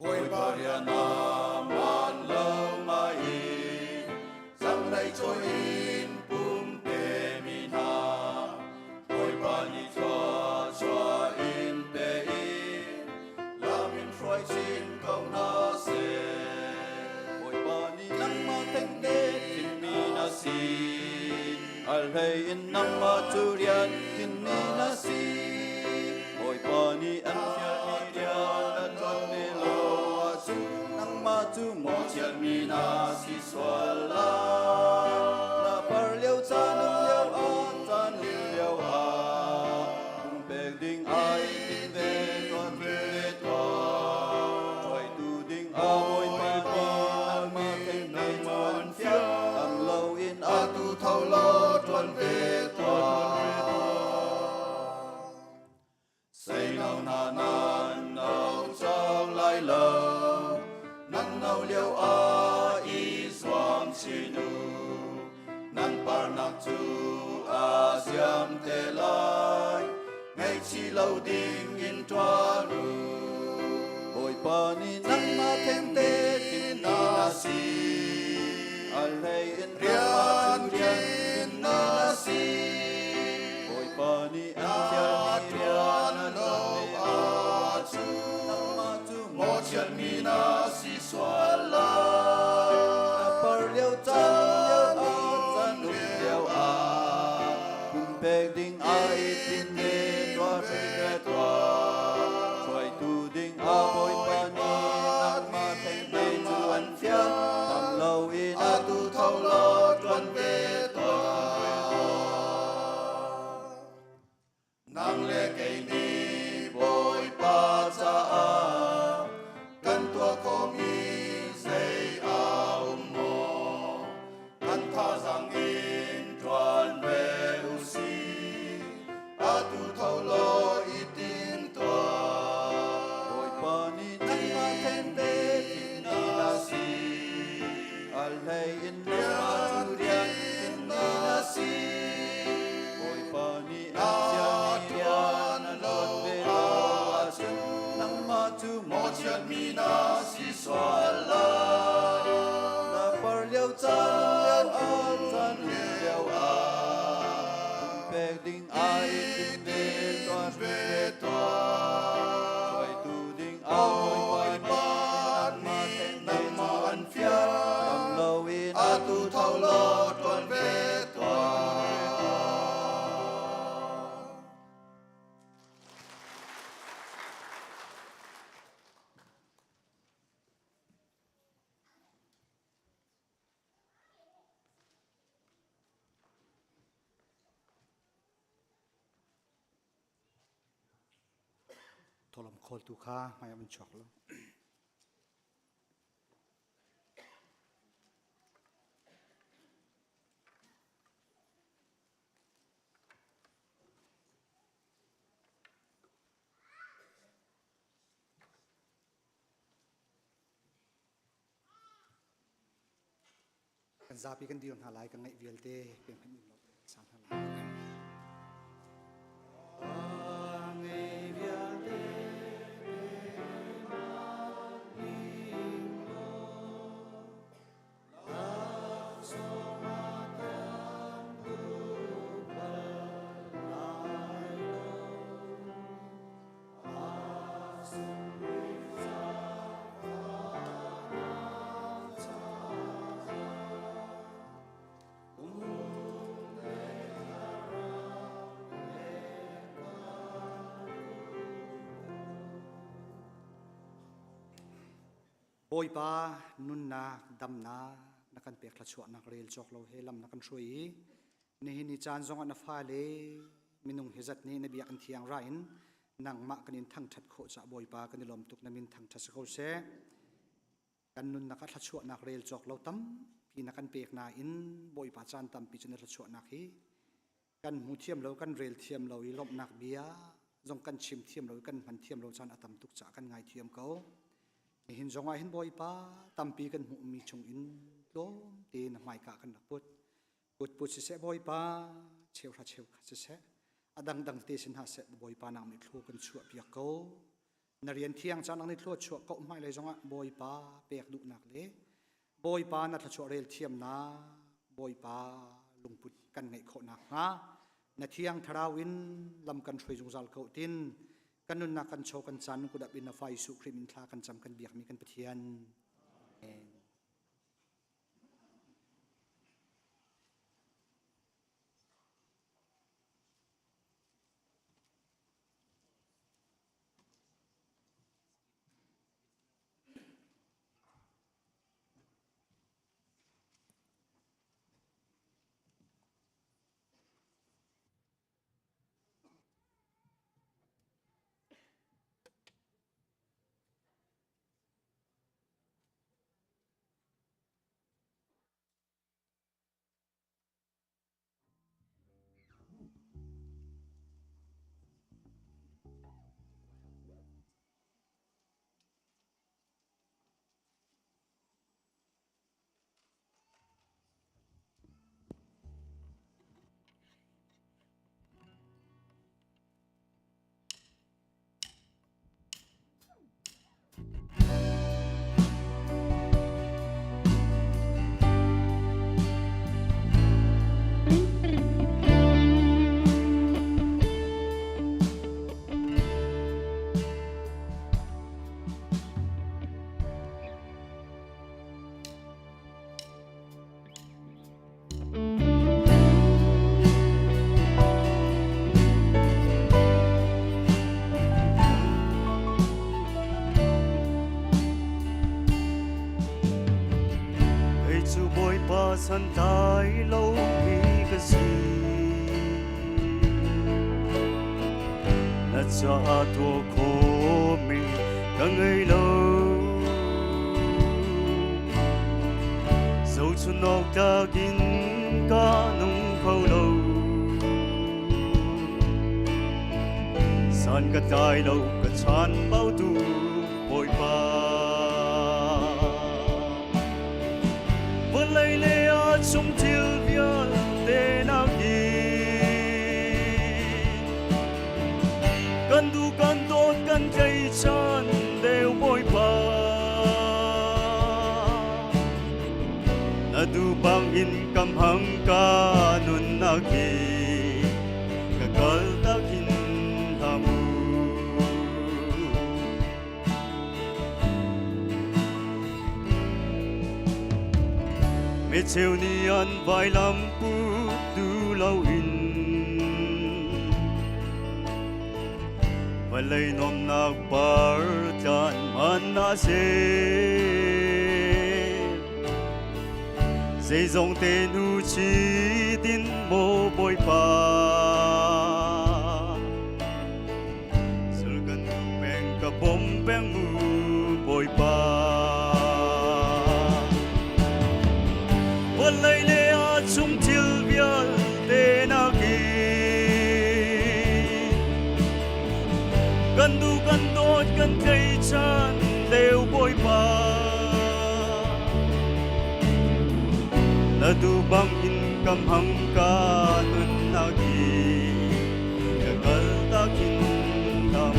Bawipa rian ah man lo ngai in zanglei cawi in pumpe mi hna Bawipa nih thluachuah in pe in lam in hruai chin ko hna seh. Bawipa nih nangmah thengte thimmi na si a hlei in nangmah cu rian khinmi na si. Bawipa nih an fialmi rian na ṭuan ve lo ahcun nangmah cu mawhchiatmi na si sual lai. Na par lio caan um lio ah caan um lio ah pumpek ding ai tin ve tuah ve tuah. Hruaitu ding ah Bawipa nih nangmah thengte cu an fial tam loin atu tho law ṭuan ve tuah. Seino hna nan no cang lai lo, nan no lio ah i zuam chin u. Nan parnak cu a ziam te lai, ngaihchih lo ding in ṭuan u. Bawipa nih nangmah thengte thimmi na si, a hlei in rian khin na si. Bawipa nih an fialmi rian a ṭuan ve ahcun nangmah cu mawhchiatmi na si sual lai. Na par lio caan lio ah caan um lio ah pumpek ding ai tin ve tuah ve tuah. Hruaitu ding ah Bawipa nih nangmah thengte cu an fial tam loin atu tho law ṭuan ve Nang le kei nih Bawipa caah kan tuah khawhmi zei a um maw? Kan thazaang in ṭuan ve u sih. Atu tho law i tin. Tholom khawltu kha hmai ah van chuak lo. Kan zapi kan dir hna lai ka ngaih vialte pe hmanh in lo sang hna lai. Bawipa nunnak damnak na kan pek thluachuahnak rel cawk lo he lam na kan hruai i nihin ni caan zongah na fale minung hi zat nih na biakinn thiang ra in nangmah kan in thangṭhat khawh caah Bawipa kan i lawm tuk na min thangṭhat si ko seh. Kan nunnak ah thluachuahnak rel cawk lo tampi na kan pek nain Bawipa caan tampi cu na thluachuahnak hi kan hmu thiam lo kan rel thiam lo i lawmhnak bia zong kan chim thiam lo i kan hman thiam lo caan a tam tuk caah kan ngai thiam ko. Nihin zongah hin Bawipa tampi kan hmuhmi chung in tlawmte na hmaika kan rak put. Kutput siseh Bawipa, cheuhra cheukhat siseh, a dangdang te sin hna seh Bawipa nang nih thlu kan chuah piak ko. Na rian thiang caan nang nih thlua chuah ko hmailei zongah Bawipa pek duhnak le Bawipa na thluachuah rel thiamnak Bawipa lungput kan ngeih khawh nakhnga na thiang thlarau in lam kan hruai zungzal ko tin kan nunnak kan chaw kan caan kut in na fa Jesuh Khrih min thla kan cam kan biakmi kan Pathian. Amen. Kei cu Bawipa santlai lomi ka si. Na caah tuah khawhmi ka ngei lo. Zohchun awk tlak in ka nung kho lo. San ka tlai lo ka chan bautu Bawipa. Vawlei le a chung thil vialte nakin kan duh kan dawt kan tleichan deu Bawipa. Na duh bangin kam hang ka nunnak hi ka kal takin hlah mu. Mi cheu nih an vailam put tu loin vawlei nuamhnak par tlan hman hna seh. Zeizong te nu chit in maw Bawipa sul kan duh peng. kan tleichan deu Bawipa. Na du bang in kam hang ka nunnak hi ka kal takin lam.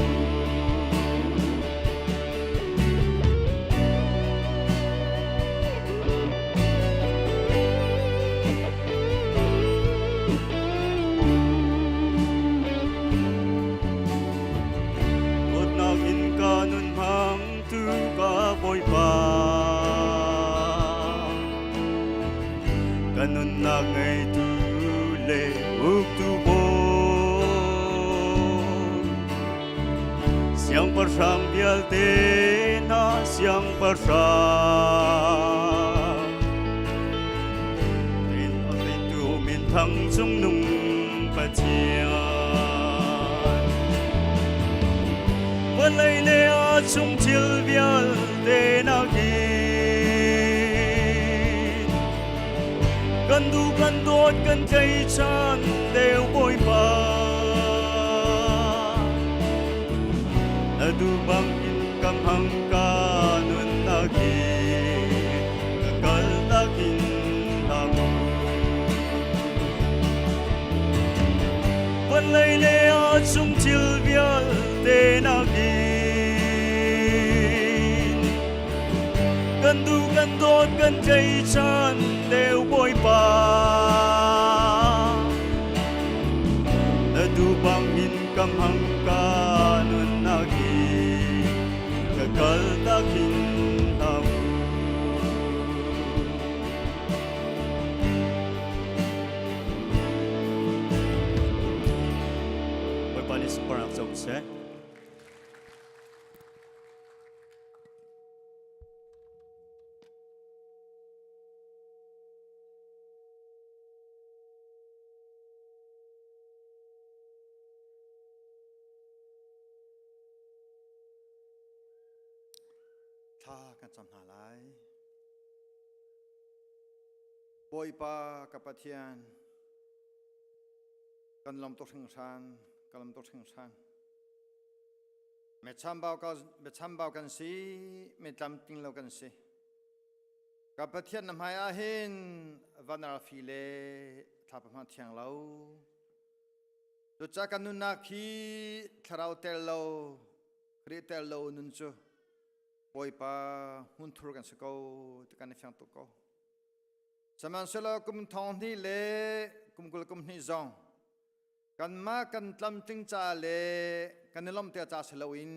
Dawtnak in ka nun hmang tu ka Bawipa. Ka nunnak ngeitu le uktu bawi. Siangpahrang vialte hna siangpahrang. Tin a petu minthang cungnung Pathian. Vawlei le a chung thil vialte nakin kan duh kan dawt kan tleichan deu Bawipa. Na duh bangin kam hang ka nunnak hi ka kal takin hlah mu. Vawlei le a chung thil vialte nakin kan duh kan dawt kan tleichan deu Bawipa. Na duh bangin kam hang ka nunnak hi ka kal takin hlah mu. Bawipa nih sunparnak co seh. Thla kan cam hna lai. Bawipa ka Pathian, kan lawm tuk hringhran, ka lawm tuk hringhran. Mechambau ka mechambau kan si, mitlamtling lo kan si. Ka Pathian na hmai ah hin van arfi le thlapa hmang thiang lo. Cucaah kan nunnak hi thlarau tel lo, Khrih tel lo nun cu Bawipa hmunthur kan si ko ti kan i fiang tuk ko. Sihmanhsehlaw kum thong hnih le kum 20 kum hnih zong kanmah kan tlamtling ca le kan i lawmh te ca si loin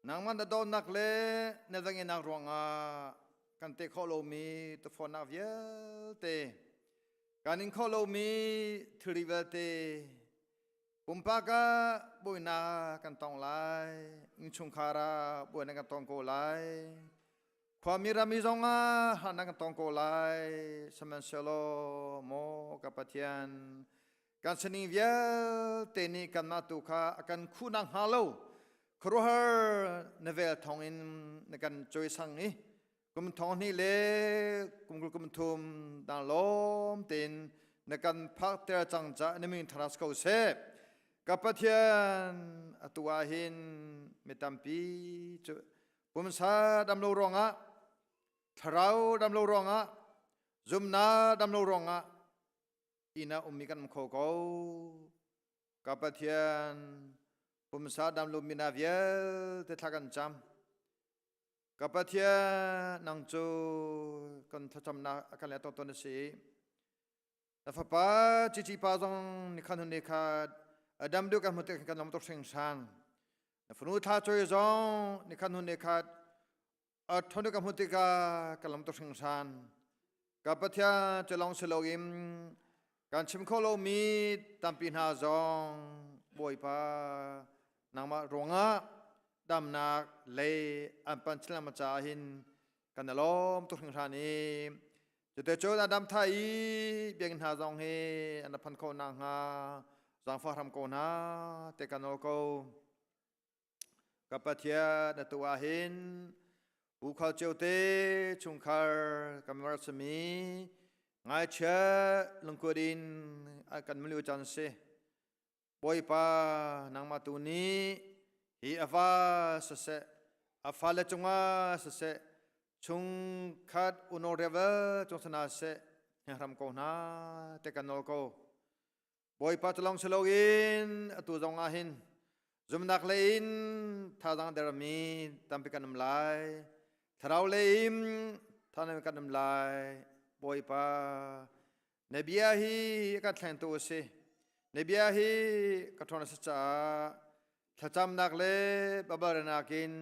nangmah na dawtnak le na zangenak ruangah kan te khawh lomi tufawnnak vialte kan in khawh lomi thilri vialte pumpak ah buainak kan tong lai innchungkhar ah buainak kan tong ko lai khuami rami zong ah harnak kan tong ko lai sihmanhsehlaw maw ka Pathian kan sining vialte nih kanmah tu kha a kan khuhnak hnga lo khuaruahhar na vel thawngin na kan cawisang i kum thong hnih le kum 20 kum thum dang lawm tein na kan phakter cang ca na min tharas ko seh. Ka Pathian, atu ah hin mi tampi cu pumsa dam lo ruangah, thlarau dam lo ruangah, zumnak dam lo ruangah inn ah ummi kan um kho ko. Ka Pathian, pumsa dam lo mi hna vialte thla kan cam. Ka Pathian, nang cu kan thlacamnak a kan leh tawn na si. Na fapa cici pa zong nikhan hun khat adam deuh kan hmu tik kan lawm tuk hringhran. Na fanu thla choi zong nikhan hun khat a thon kan hmu tikah kan lawm tuk hringhran. Ka Pathian cu lawng si loin kan chim kho lomi tampi hna zong Bawipa nangmah ruangah damnak lei an pan chin lengmang caah hin kan i lawm tuk hringhran i cute cun Adam tha i biakinn hna zong hi an phan khawh nakhnga zaangfah hram ko hna te kan nawl ko. Ka Pathian atu ah hin Ukhal ciote chungkhar kan mar sami ngaichia lungkuat in kan mulu caan si. Bawipa nangmah tu nih Hi a va siseh, a fale cungah siseh, chungkhat unau revel cung sana seh, hram ko hna te kan nawl ko. Bawipa cu lawng si loin atu zong ah hin zumnak lei in thazaang dermi tampi kan um lai. Thlarau lei in thazaang kan um lai. Bawipa, na bia hi kan thlengtu a si. Na bia hi ka ṭhawn a si caah thlacamnak le babalrenak in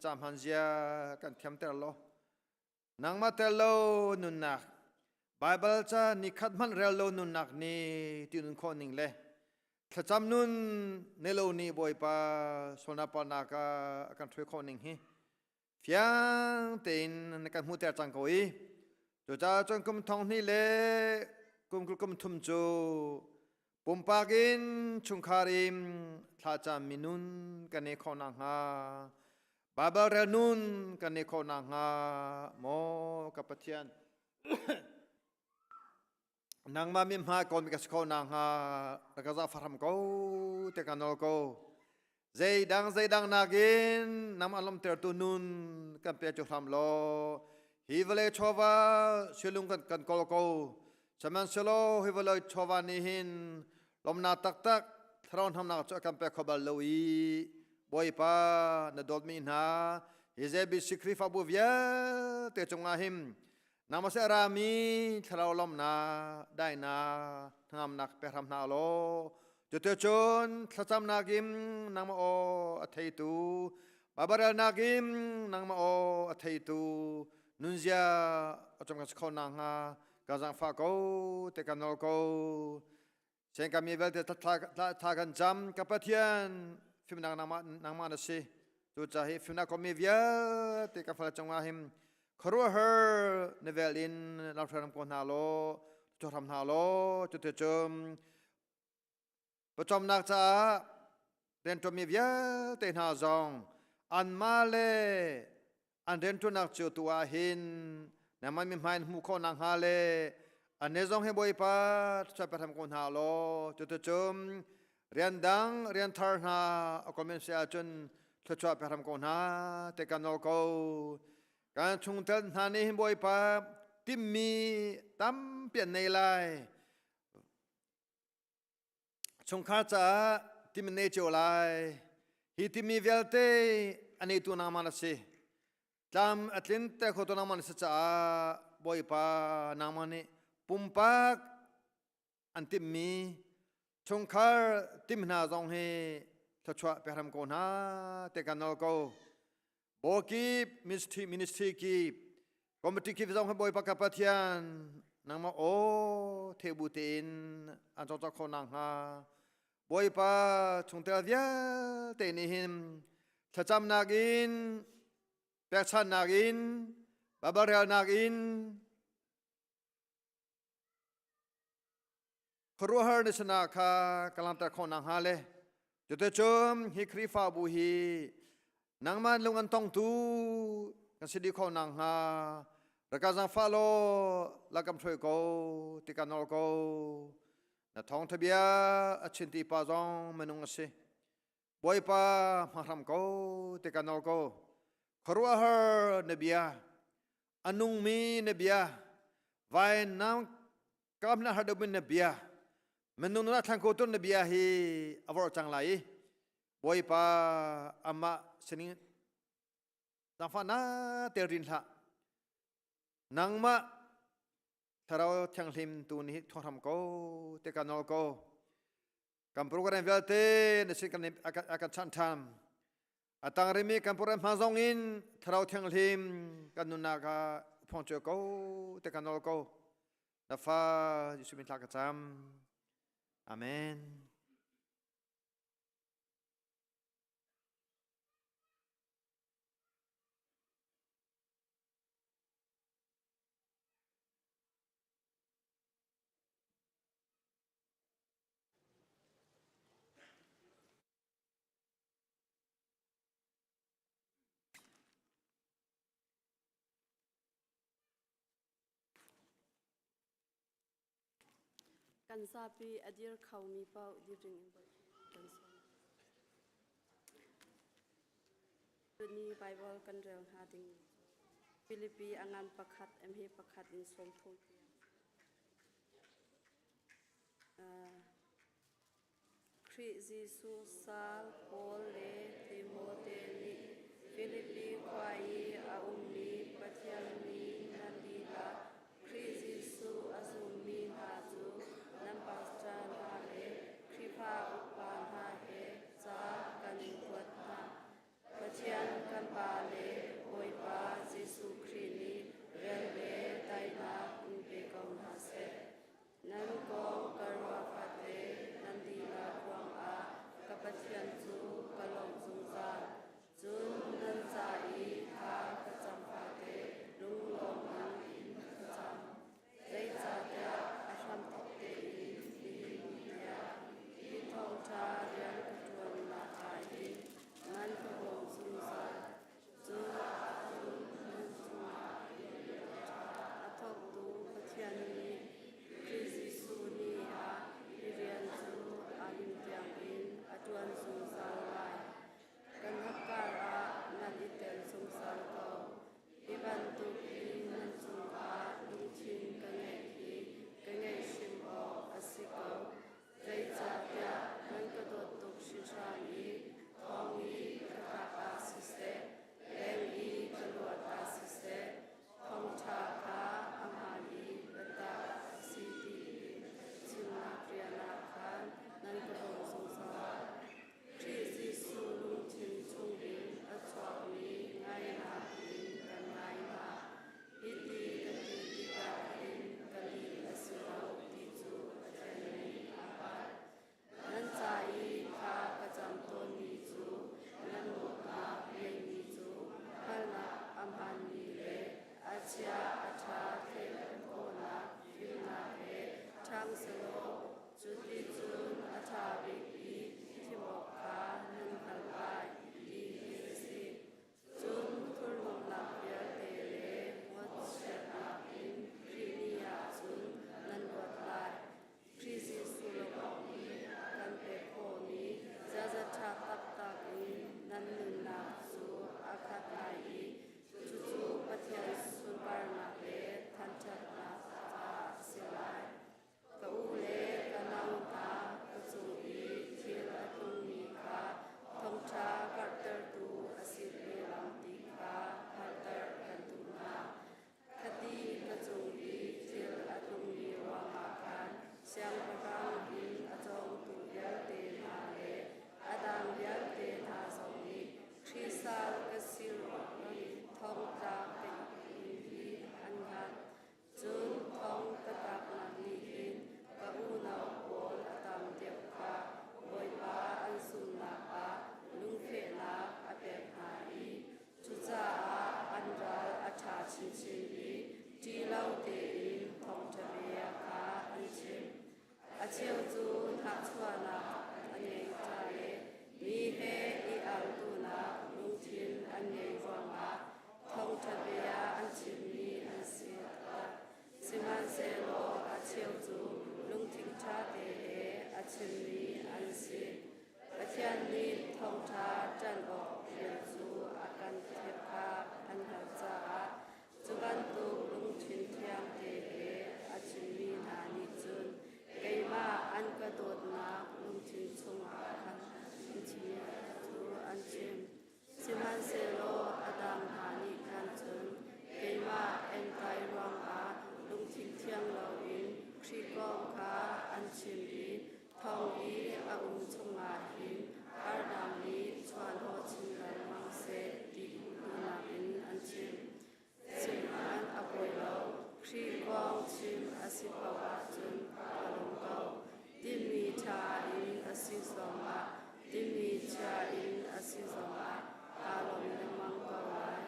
cahman zia kan thiamter law Nangmah tel lo nunnak Baibal ca nikhat hmanh rel lo nunnak ni ti nun khawh ning le thlacam nun ne lo ni Bawipa sualnak palnak ah a kan ṭhui khawh ning hi fiang tein na kan hmuhter cang ko i cucaah cun kum thong hnih le kum kul kum thum cu Pumpak in chungkhar in thlacam mi nun kan i khawh nakhnga Baibal rel nun kan i khawh nakhnga maw ka Pathian nangmah mi hma kawl mi ka si kho nakhnga rak ka zaangfah hram ko te ka nawl ko Zeidang zeidang nakin nam an lawmtertu nun kan pe cu hram law hi vawlei chawva silung kan kan kawl ko sihmanhsehlaw hi vawlei chawva nih hin lawmnak taktak thlarau hnamnak cu a kan pek kho bal lo i Bawipa na dawtmi hna hi ZBC Khrihfabu vialte cungah hin nangmah seh rami thlarau lawmnak daihnak hnangamnak pe hram hna law cuticun thlacamnak in nangmah aw a theitu Baibal in nangmah aw a theitu nunzia a cung kan si kho nakhnga ka zaangfah ko te kan nawl ko Sen kami vialte thla kan cam ka Pathian fimnak nangmah nangmah na si cucaah hi fimnak komi vialte ka fal cungah him khuaruahhar na vel in lamhruai ko hna law thuhram hna law cuticun pawcawmnak caah rianṭuanmi vialte hna zong anmah le an rianṭuannak cio tu ah hin nangmah mi hmai in hmuh khawh nakhnga le anne zong hi Bawipa thluachuah pe hram ko hna law cuticun rian dang rian thar hna a comment si ahcun thluachuah pe hram ko hna te kan nawl ko kan chungtel hna nih hin Bawipa timmi tampi an nei lai Chungkhar caah timi nei cio lai. Hi timi vialte a neitu nangmah na si. Tlam a tlin te khotu nangmah na si caah Bawipa nangmah nih pumpak an timmi chungkhar tim hna zong hi thluachuah pe hram ko hna te kan nawl ko. Bawkip ministry ministry kip committee kip zong hi Bawipa ka Pathian nangmah aw thebu tein an cawcawk kho nakhnga Bawipa chungtel vialte nih hin thlacamnak in pekchannak in Baibal relnak in Khuaruahhar na sinah kha ka langhter khawh nakhnga le cuticun hi Khrihfabu hi nangmah lung an tongtu kan si dih khawh nakhnga rak ka zaangfah law la kam hruai ko ti ka nawl ko. Na thawngtha bia a chinti pa zong minung a si. Bawipa hmahram ko ti ka nawl ko. Khuaruahhar na bia, a nungmi na bia, vainam kam na har deuh na bia minung na thlang ko tun na bia hi a vorh cang lai i Bawipa amah sining zaangfah na tel rin hlah nangmah thlarau thianghlim tu nih thuahram ko te ka nawl ko kan program vialte na sin kan a kan chanh ṭhan a tang rimi kan program hma zong in thlarau thianghlim kan nunnak ah phong cio ko te kan nawl ko na fa Jesuh min thla ka cam amen Kan zapi a dir khomi paoh dir ding in kan sawm. Tuni Bible kan rel hnga ding Filipi a ngan pakhat MH pakhat in 30 tiang. Khrih Jesuh sal Paul le Timote nih Filipi khua i a ummi Pathian mi nan dihlak Khrih Jesuh a zummi hna cu nan pastor hna le Khrihfa upa hna he ca kan in kuat hna. Pathian kan Pa le Bawipa Jesuh Khrih nih vel le daihnak in pe ko hna seh. Nan kong ka ruah fate nan dihlak ruangah ka Pathian cu ka lawmh zungzal. Cun nan ca i thla ka cam fate lunglawm in ka cam. Zeicahtiah a hramthawk tein nihin tiang hi thawngṭha rian ka ṭuannak ah hin nan ka bawmh zungzal. Cun nan cungah a thawktu Pathian nih Khrih Jesuh ni ah hi rian cu aa lim tiangin a ṭuan zungzal lai. Kan hnakkar ah nan i tel zungzal ko. Hi bantuk hi nan cungah lungthin ka ngeih hi ka ngeih hrim awk a si ko. Zeicahtiah nan ka dawt tuk hringhran i thong i ka tlak ah siseh, leng i ka luat ah siseh, thawngṭha kha a hmaan i biatak a si ti chimnak rian ah khan nan ka bawmh zungzal. Khrih Jesuh lungthin chungin a chuakmi ngaihnak in kan ngai hna. Hiti ka ti tikah hin ka lih a si lo ti cu Pathian nih a hngalh. Nan ca i thla ka cam tawnmi cu nan dawtnak ngeihmi cu hngalhnak a hmaanmi le a chia a ṭha theih khawhnak fimnak he ṭhang sehlaw Cuticun a ṭha bik i thim awk kha nan hngalh lai ti hi a si. Cun thurhnawmhnak vialte le ngawnchiatnak in Khrih ni ah cun nan luat lai. Khrih Jesuh lawng nih a kan pek khawhmi ziaza ṭha taktak in nan nunnak cu a khat lai i cucu Pathian sunparnak le thangṭhatnak caah a si lai. Ka u le ka nau hna, ka cung i thil a tlungmi kha thawngṭha karhtertu a si ve lo ti kha hngalhter kan duh hna. Khati ka cung i thil a tlungmi ruangah khan siangpahrang inn a cawngtu vialte hna le a dang vialte hna zong nih Khrih sal ka si ruang thongtla ka in hi an hngalh. Cun thong ka tlaknak nih hin ka unau pawl a tam deuh kha Bawipa an zumhnak ah lungfehnak a pek hna i cucaah an ral a ṭha chinchin i ṭih lo tein thawngṭha bia kha an chim. A cheu cu hnahchuahnak an ngei ca le mi he i al duhnak lungthin an ngei ruangah thawngṭha bia an chimmi an si taktak. Sihmanhsehlaw a cheu cu lungthin ṭha te he a chimmi an si. Pathian nih thawngṭha ṭan awk rian cu a kan thek kha an hngalh caah Cu bantuk lungthin thiang te he a chimmi hna nih cun keimah an ka dawtnak lungthin chungah khan an chim cu an chim. Sihmanhsehlaw a dang hna nih khan cun keimah entai ruangah lungthin thiang loin Khrih kong kha an chim i thong i a um chungah hin harnak nih chuahhnawh chin lengmang seh ti duhnak in an chim. Sihmanh a poi lo. Khrih kong chim a si paoh ahcun kaa lawm ko. Timi ṭha in a si zongah, timi chia in a si zongah kaa lawm lengmang ko lai.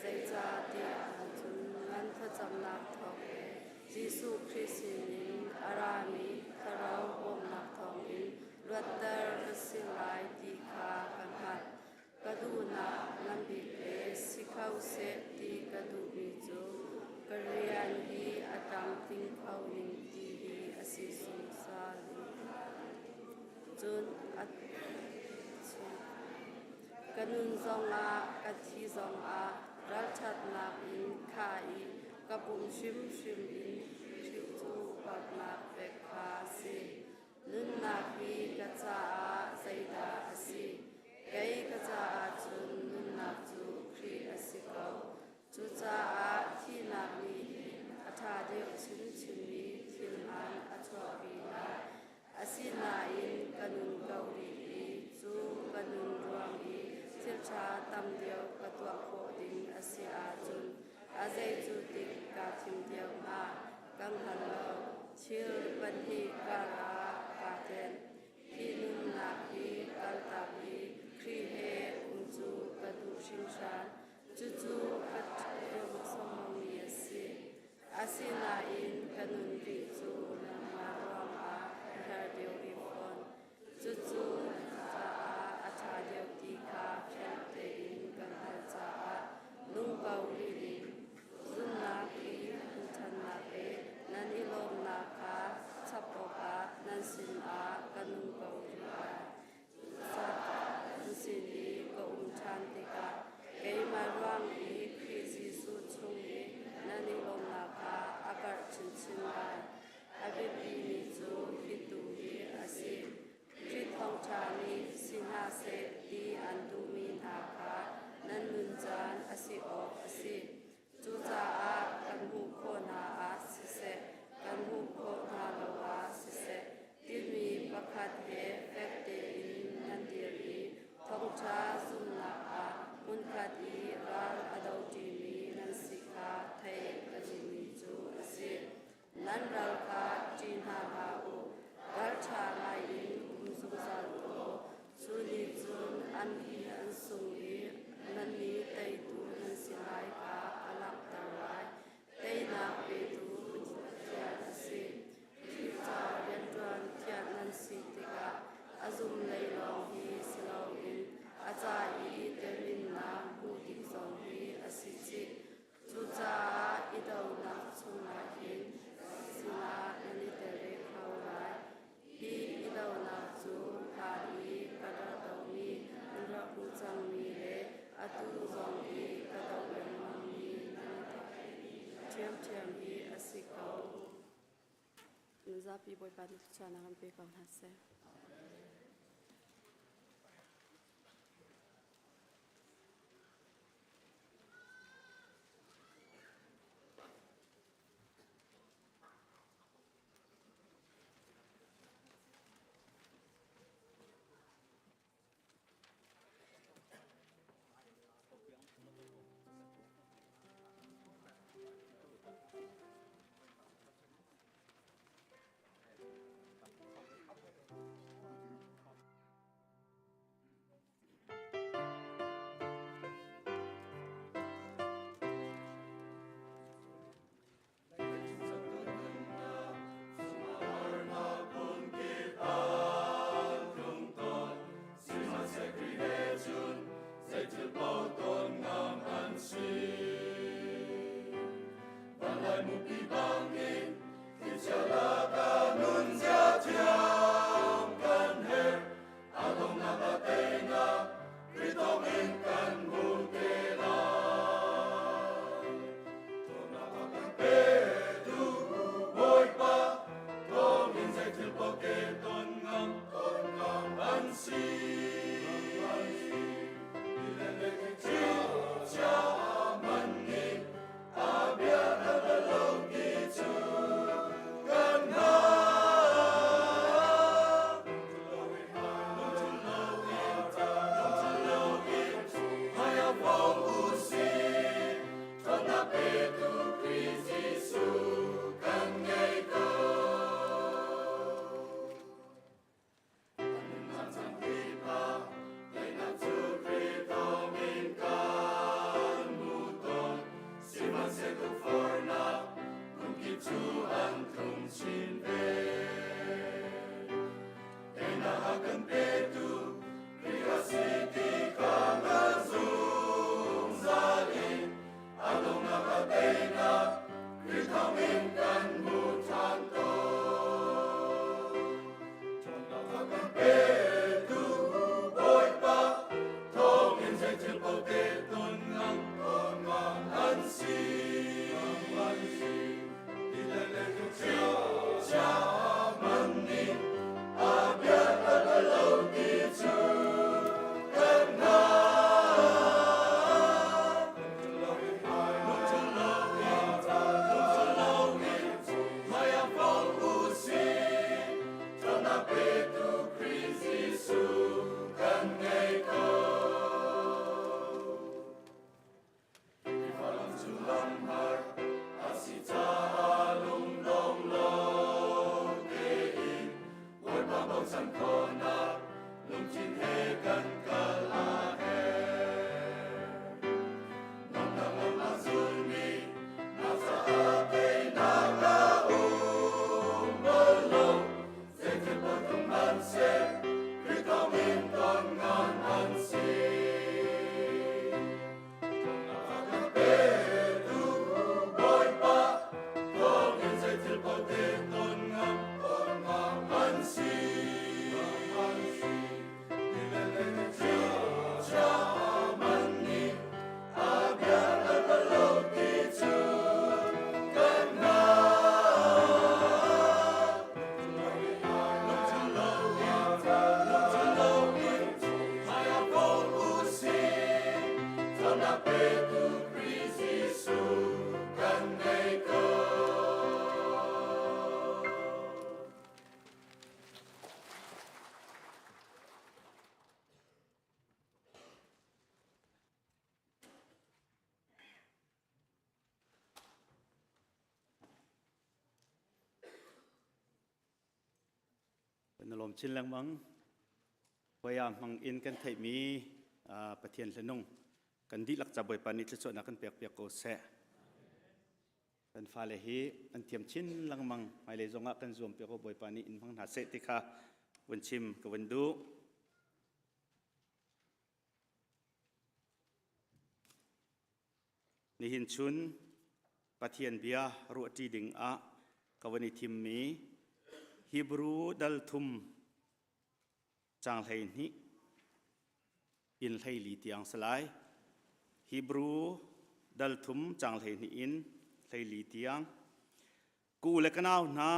Zeicahtiah ahcun nan thlacamnak thawngin Jesuh Khrih sinin a rami Thlarau bawmhnak thawngin luatter ka si lai ti kha ka hngalh. Ka duhnak nganbik le si kho seh ti ka duhmi cu ka rian hi a tlamtling kho ning ti hi a si zungzal. Cun a. Ka nun zongah ka thi zongah ralṭhatnak in khah i ka pum hrimhrim in Khrih cu upatnak pek kha a si. Nunnak hi ka caah zeidah a si? Kei ka caah cun nunnak cu Khrih a si ko. Cucaah thihnak nih hin a ṭha deuh chinchinmi thil hmaan a chuahpi lai. Asinain ka nun ko rih i cu ka nun ruang i thil ṭha tam deuh ka tuah khawh ding a si ahcun a zei cu dik kaa thim deuh hnga ka hngal lo. Thil pahnih karah kaa tenh. Hi nunnak hi kaltak i Khrih he um cu ka duh hringhran. Cucu ka ṭhawngmi a si. Asinain ka nun rih cu nangmah ruangah a her deuh rih fawn. Cucu caah a ṭha deuh ti kha fiang tein ka hngalh caah nung ko rih ding. Zumhnak i ṭhannak le nan i lawmhnak kha chap awkah nan sinah ka nung ko rih lai. Nan sin i ka um ṭhan tikah keimah ruang i Khrih Jesuh chung i nan i lawmhnak kha a karh chinchin lai. A biapimi cu hitu hi a si. Khrih thawngṭha nih si hna seh ti an duhmi hna kha nan nun caan a si awk a si. Cucaah kan hmuh khawh hna ah siseh, kan hmuh khawh hna lo ah siseh, timi pakhat he fek tein nan dir i thawngṭha zumhnak ah hmunkhat i ral a doṭimi nan si kha theih ka duhmi cu a si. Nan ral kha ṭih hna hlah u, ralṭha ngaiin um zungzal u. Cu nih cun an hi an sung i nannih teitu nan si lai kha a langhter lai. Teinak petu Pathian a si. Khrih ca rianṭuan thianh nan si tikah a zum lei lawng hi si loin a ca i teminnak hmuh ding zong hi a si chih. Cucaah i donak chungah hin sinah nan i tel ve kho lai. Hi i donak cu hlan i ka rak dohmi, nan rak hmuh cangmi le atu zong i ka doh lengmangmi nan ṭhiamṭhiam hi a si ko. Zapi Bawipa nih thluachuahnak an pe ko hna seh. Na lawm chin lengmang. Hoya hmang in kan theihmi Pathian hlanung kan dihlak ca Bawipa nih thluachuahnak kan pek piak ko seh. Kan fale hi an thiam chin lengmang hmailei zongah kan zuam piak ko Bawipa nih in hmang hna seh ti kha vun chim ka vun duh. Nihin chun Pathian bia ruahṭi ding ah ka van i thimmi Hebrew dal thum caang 12 in 14 tiang si lai. Hebrew dal thum caang 12 in 14 tiang. Ka u le ka nau hna,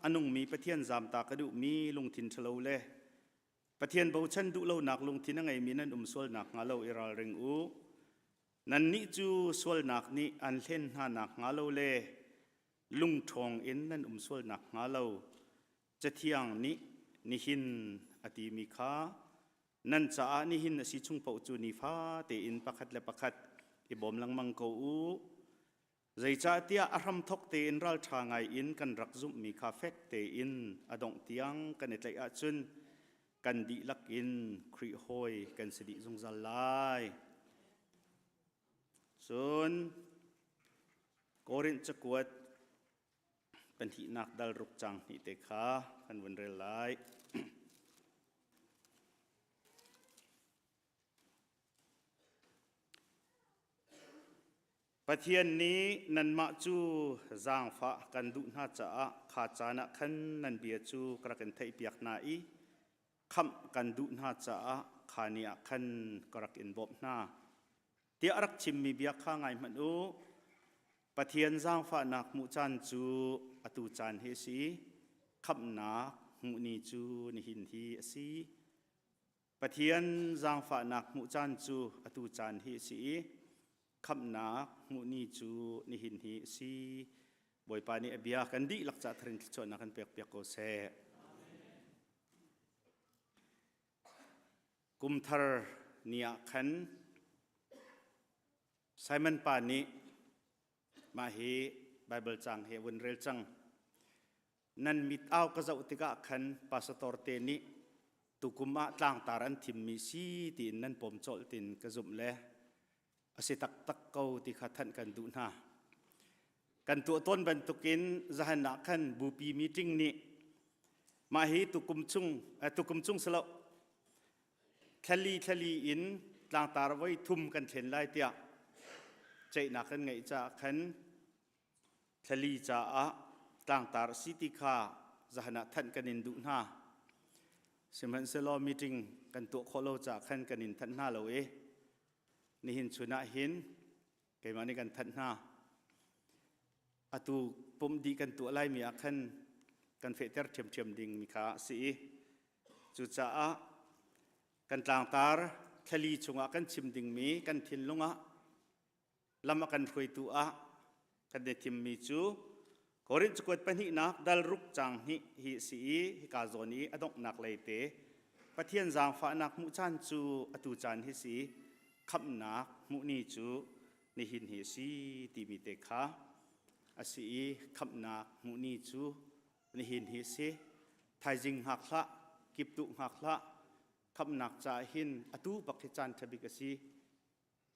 a nungmi Pathian zamta ka duhmi lungthin ṭhalo le Pathian bochan duh lonak lungthin a ngeimi nan um sual nakhnga lo i ralring u. Nannih cu sualnak nih an hlen hna nakhnga lo le lungṭhawng in nan um sual nakhnga lo Cathiang nih nihin a timi kha nan caah nihin a si chung paoh cu nifa tein pakhat le pakhat i bawm lengmang ko u. Zeicahtiah a hramthawk tein ralṭha ngai in kan rak zumhmi kha fek tein a dongh tiang kan i tlaih ahcun kan dihlak in Khrih hawi kan si dih zungzal lai. Cun Korinth cakuat pahnihnak dal ruk caang hnih te kha kan vun rel lai. Pathian nih nanmah cu zaangfah kan duh hna caah kha caan ah khan nan bia cu ka rak in theihpiak hna i khamh kan duh hna caah kha ni ah khan ka rak in bawmh hna. Tiah a rak chimmi bia kha ngai hmanh u. Pathian zaangfahnak hmuh caan cu atu caan hi a si. Khamhnak hmuh ni cu nihin hi a si. Pathian zaangfahnak hmuh caan cu atu caan hi a si i khamhnak hmuh ni cu nihin hi a si. Bawipa nih a bia kan dihlak ca tharin thluachuahnak kan pek piak ko seh. Kum thar ni ah khan Simon pa nih mah hi Bible caang he vun rel cang. Nan mit au ka zoh tikah khan pastor te nih tukum ah tlangtar an thimmi si tiin nan pom colh tin ka zumh le a si taktak ko ti kha thanh kan duh hna. Kan tuah tawn bantukin zahan ah khan bupi meeting nih mah hi tukum chung eh, tukum chung silo thlali thlali in tlangtar voi thum kan thlen lai tiah ceihnak kan ngeih caah khan Thlali caah tlangtar a si ti kha zahan ah thanh kan in duh hna. Sihmanhsehlaw meeting kan tuah khawh lo caah khan kan in thanh hna lo i nihin chun ah hin keimah nih kan thanh hna. Atu pumh dih kan tuah laimi ah khan kan fehter ṭhiamṭhiam ding mi kha a si i cucaah kan tlangtar thlali chungah kan chim dingmi kan thinlung ah lam a kan hruaitu ah kan i thimmi cu Korinth cakuat pahnihnak dal ruk caang hnih hi a si i hika zawn i a donghnak lei te Pathian zaangfahnak hmuh caan cu atu caan hi si khamhnak hmuh ni cu nihin hi a si timi te kha a si i khamhnak hmuh ni cu nihin hi a si thaizing hngak hlah kiptuh hngak hlah khamhnak caah hin atu bak hi caan ṭha bik a si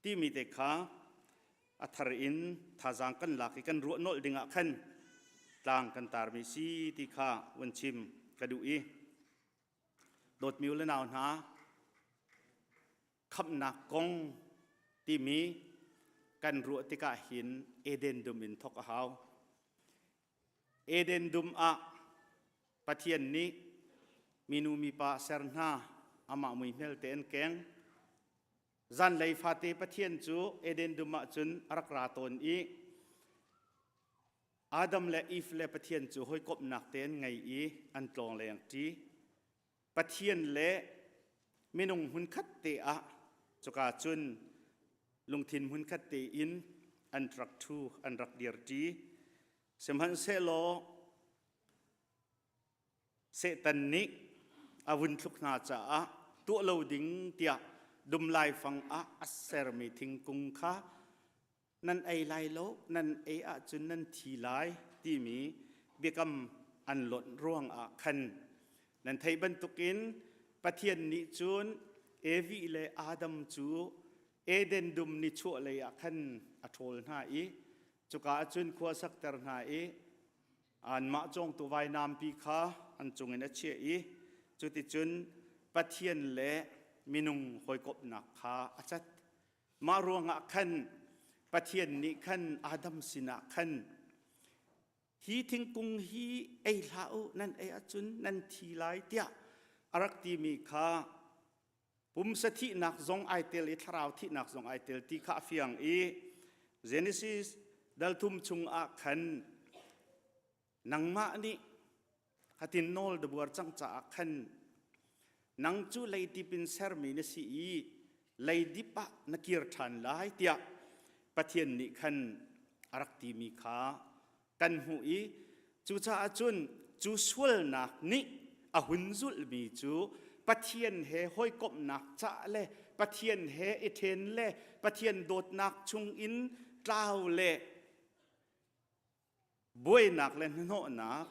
timi te kha a thar in thazaang kan lak i kan ruah nolh ding ah khan tlang kan tarmi si ti kha vun chim ka duh i dawtmi u le nau hna khamhnak kong timi kan ruah tikah hin Eden dum in thok a hau. Eden dum ah Pathian nih minu mipa a ser hna amah muihmel te an keng Zanlei fate Pathian cu Eden dum ah cun a rak ra tawn i Adam le Eve le Pathian cu hawikomhnak te an ngei i an tlawng leng ṭi. Pathian le minung hmunkhat te ah cuka cun lungthin hmunkhat te in an rak ṭhu an rak dir ṭi. Sihmanhsehlaw Satan nih a vun thluk hna caah tuah lo ding tiah dum laifang ah a sermi thingkung kha nan ei lai lo, nan ei ahcun nan thi lai timi biakam an lonh ruangah khan. Nan theih bantukin Pathian nih cun Evi le Adam cu Eden dum nichuah lei ah khan a ṭhawl hna i cuka ah cun khua sakter hna i anmah cawngtu vainampi kha an cungin a chiah i cuticun Pathian le minung hawikomhnak kha a cat. Mah ruangah khan Pathian nih khan Adam sinah khan hi thingkung hi ei hlah u nan ei ahcun nan thi lai tiah a rak timi kha pumsa thihnak zong ai tel i thlarau thihnak zong ai tel ti kha a fiang i Genesis dalthum chung ah khan nangmah nih hatin nawl dabuar cang caah khan nang cu leidip in sermi na si i leidip ah na kir ṭhan lai tiah Pathian nih khan a rak timi kha kan hmuh i cucaah cun cu sualnak nih a hun zulhmi cu Pathian he hawikomhnak cah le Pathian he i ṭhen le Pathian dawtnak chungin tlau le buainak le hnahnawhnak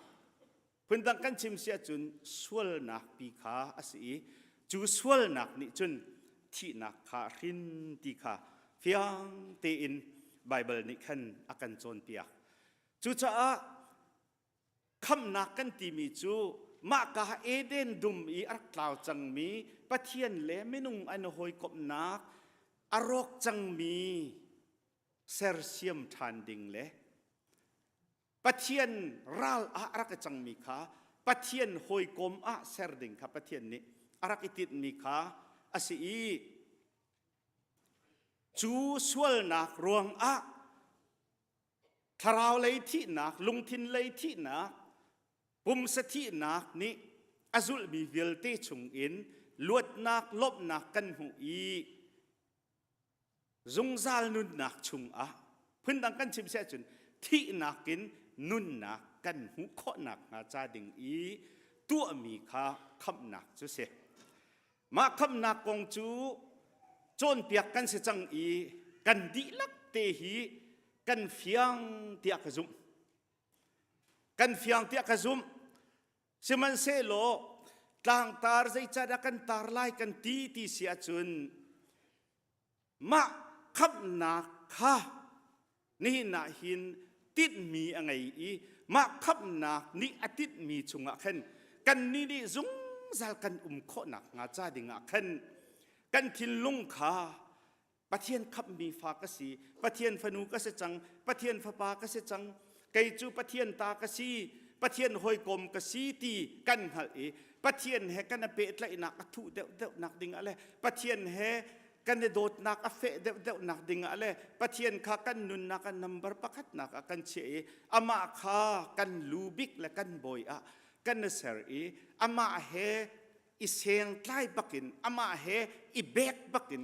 phundang kan chim si ahcun sualnak pi kha a si i cu sualnak nih cun thihnak kha a hrin ti kha fiang tein Baibal nih khan a kan cawnpiak. Cucaah khamnak kan timi cu mahka Eden dum i a rak tlau cangmi Pathian le minung an hawikomhnak a rawk cangmi sersiam ṭhan ding le Pathian ral ah a rak i cangmi kha Pathian hawikom ah ser ding kha Pathian nih a rak i tinhmi kha a si i cu sualnak ruangah thlarau lei thihnak, lungthin lei thihnak, pumsa thihnak nih a zulhmi vialte chungin luatnak, lawmhnak kan hmuh i zungzal nunnak chungah phundang kan chim si ahcun thihnak in nunnak kan hmuh khawhnak hnga ca ding i tuahmi kha khamhnak cu si. Mah khamhnak kong cu cawnpiak kan si cang i kan dihlak te hi kan fiang tiah ka zumh. Kan fiang tiah ka zumh. Sihmanhsehlaw tlangtar zeicahdah kan tar lai kan ti ti si ahcun mah khamhnak kha nihin ah hin tinhmi a ngei i mah khamhnak nih a tinhmi chungah khan kannih nih zungzal kan um khawhnak hnga ca dingah khan kan thinlung kha Pathian khamhmi fa ka si, Pathian fanu ka si cang, Pathian fapa ka si cang, kei cu Pathian ta ka si, Pathian hawikom ka si ti kan hngalh i Pathian he kan i pehtlaihnak a thuh deuhdeuh nak ding ah le Pathian he kan i dawtnak a feh deuhdeuh nak ding ah le Pathian kha kan nunnak ah number pakhatnak ah kan chiah i amah kha kan lu bik le kan bawi ah kan i ser i amah he i sengtlai bakin amah he i bek bakin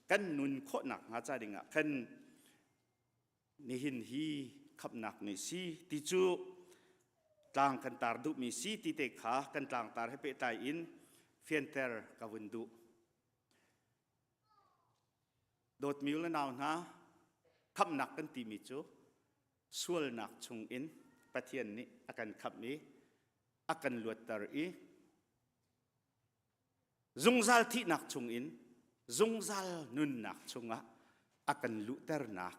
kan nun khawhnak hnga ca dingah khan nihin hi khamhnak nih si ti cu tlang kan tar duhmi si ti te kha kan tlangtar he pehtlai in fianter ka vun duh. Dawtmi u le nau hna, khamhnak kan timi cu sualnak chungin Pathian nih a kan khamh i a kan luatter i zungzal thihnak chungin zungzal nunnak chungah a kan luhternak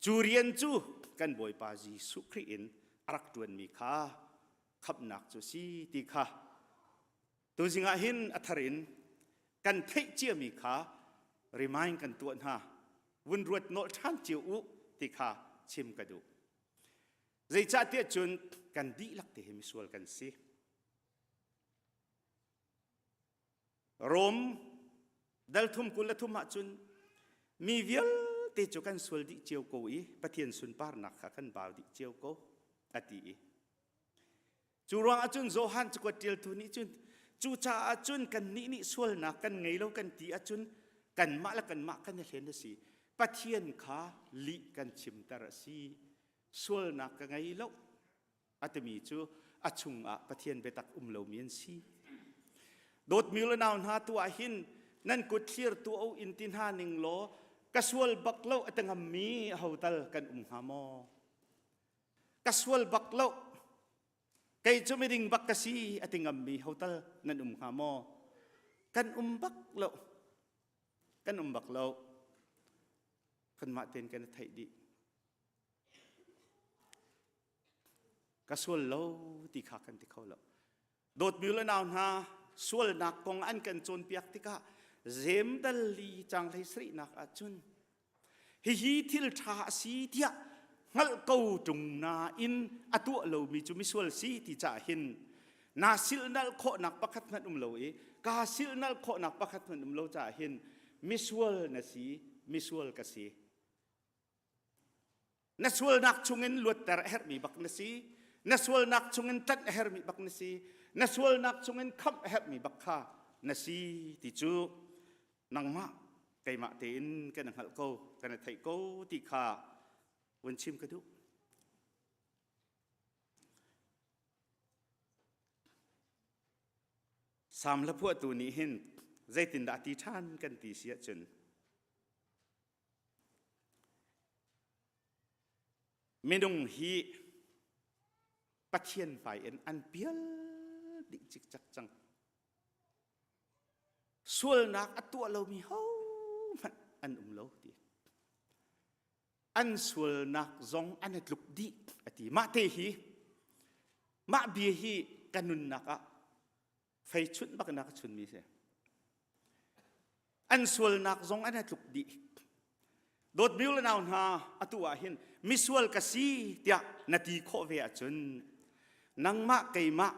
cu rian cu kan Bawipa Jesuh Khrih in a rak ṭuanmi kha khamhnak cu si ti kha tuzing ah hin a thar in kan theih ciami kha remind kan tuah hna vun ruat nolh ṭhan cio u ti kha chim ka duh. Zeicahtiah cun kan dihlak te hi misual kan si. Rom dal thum 23 ah cun mi vialte cu kan sual dih cio ko i Pathian sunparnak kha kan bau dih cio ko a ti i cu ruangah cun Johan cakuat ṭialtu nih cun cucaah cun kannih nih sualnak kan ngei lo kan ti ahcun kanmah le kanmah kan i hlen a si Pathian kha lih kan chimter a si sualnak ka ngei lo a timi cu a chungah Pathian biatak um lomi an si. Dawtmi le nau hna tu ah hin nan kut thlir tu o in ti hna ning law ka sual bak lo a ti ngammi aho tal kan um hnga maw? Ka sual bak lo. Kei cu miding bak ka si a ti ngammi hotal nan um hnga maw? Kan um bak lo. Kan um bak lo. Kanmah tein kan i theih dih. Ka sual lo ti kha kan ti kho lo. Dawtmi le nau hna, sualnak kong an kan cawnpiak tikah zemdal li cang hlei sarihnak ahcun hihi thil ṭha a si tiah hngalh ko ṭung nain a tuah lomi cu misual si ti caah hin naa silhnalh khawhnak pakhat hmanh um lo i kaa silhnalh khawhnak pakhat hmanh um lo caah hin misual na si misual ka si Na sualnak chungin luatter a herhmi bak na si. Na sualnak chungin tlanh a herhmi bak na si. Na sualnak chungin khamh a herhmi bak kha na si ti cu nangmah keimah tein kan i hngalh ko, kan i theih ko ti kha vun chim ka duh. Salm hla phuahtu nih hin zeitindah a ti ṭhan kan ti si ahcun Minung hi Pathian hmai in an pial dih cikcek cang. Sualnak a tuah lomi hohmanh an um lo ti. An sualnak zong an i tluk dih a ti. Mah te hi mah bia hi ka nunnak ah fei chunh bak in a ka chunmi si. An sualnak zong an i tluk dih. Dawtmi le nau hna atu ah hin misual ka si tiah na ti khawh ve ahcun nangmah keimah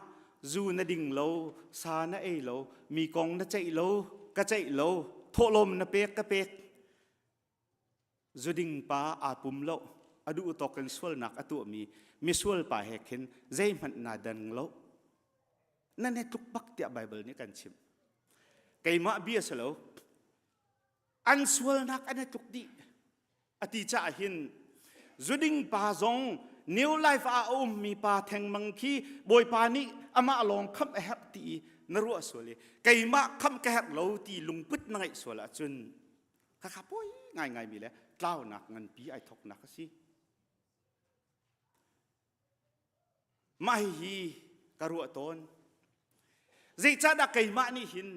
zu na ding lo, sa na ei lo, mi kong na ceih lo, ka ceih lo, thawhlawm na pek ka pek. Zuding pa aa pum lo, a duh tawk in sualnak a tuahmi misual pa he khin zeihmanh naa dang lo. Nan he tluk bak tiah Baibal nih kan chimh. Keimah bia si lo. An sualnak an i tluk dih. A ti caah hin zuding pa zong New Life ah a ummi pa thengmang khi Bawipa nih amah lawng khamh a herh ti i na ruah sual i keimah khamh ka herh lo ti lungput na ngeih sual ahcun khakha poi ngaingaimi le tlaunak nganpi ai thoknak a si. Mah hihi ka ruah tawn. Zeicahdah keimah nih hin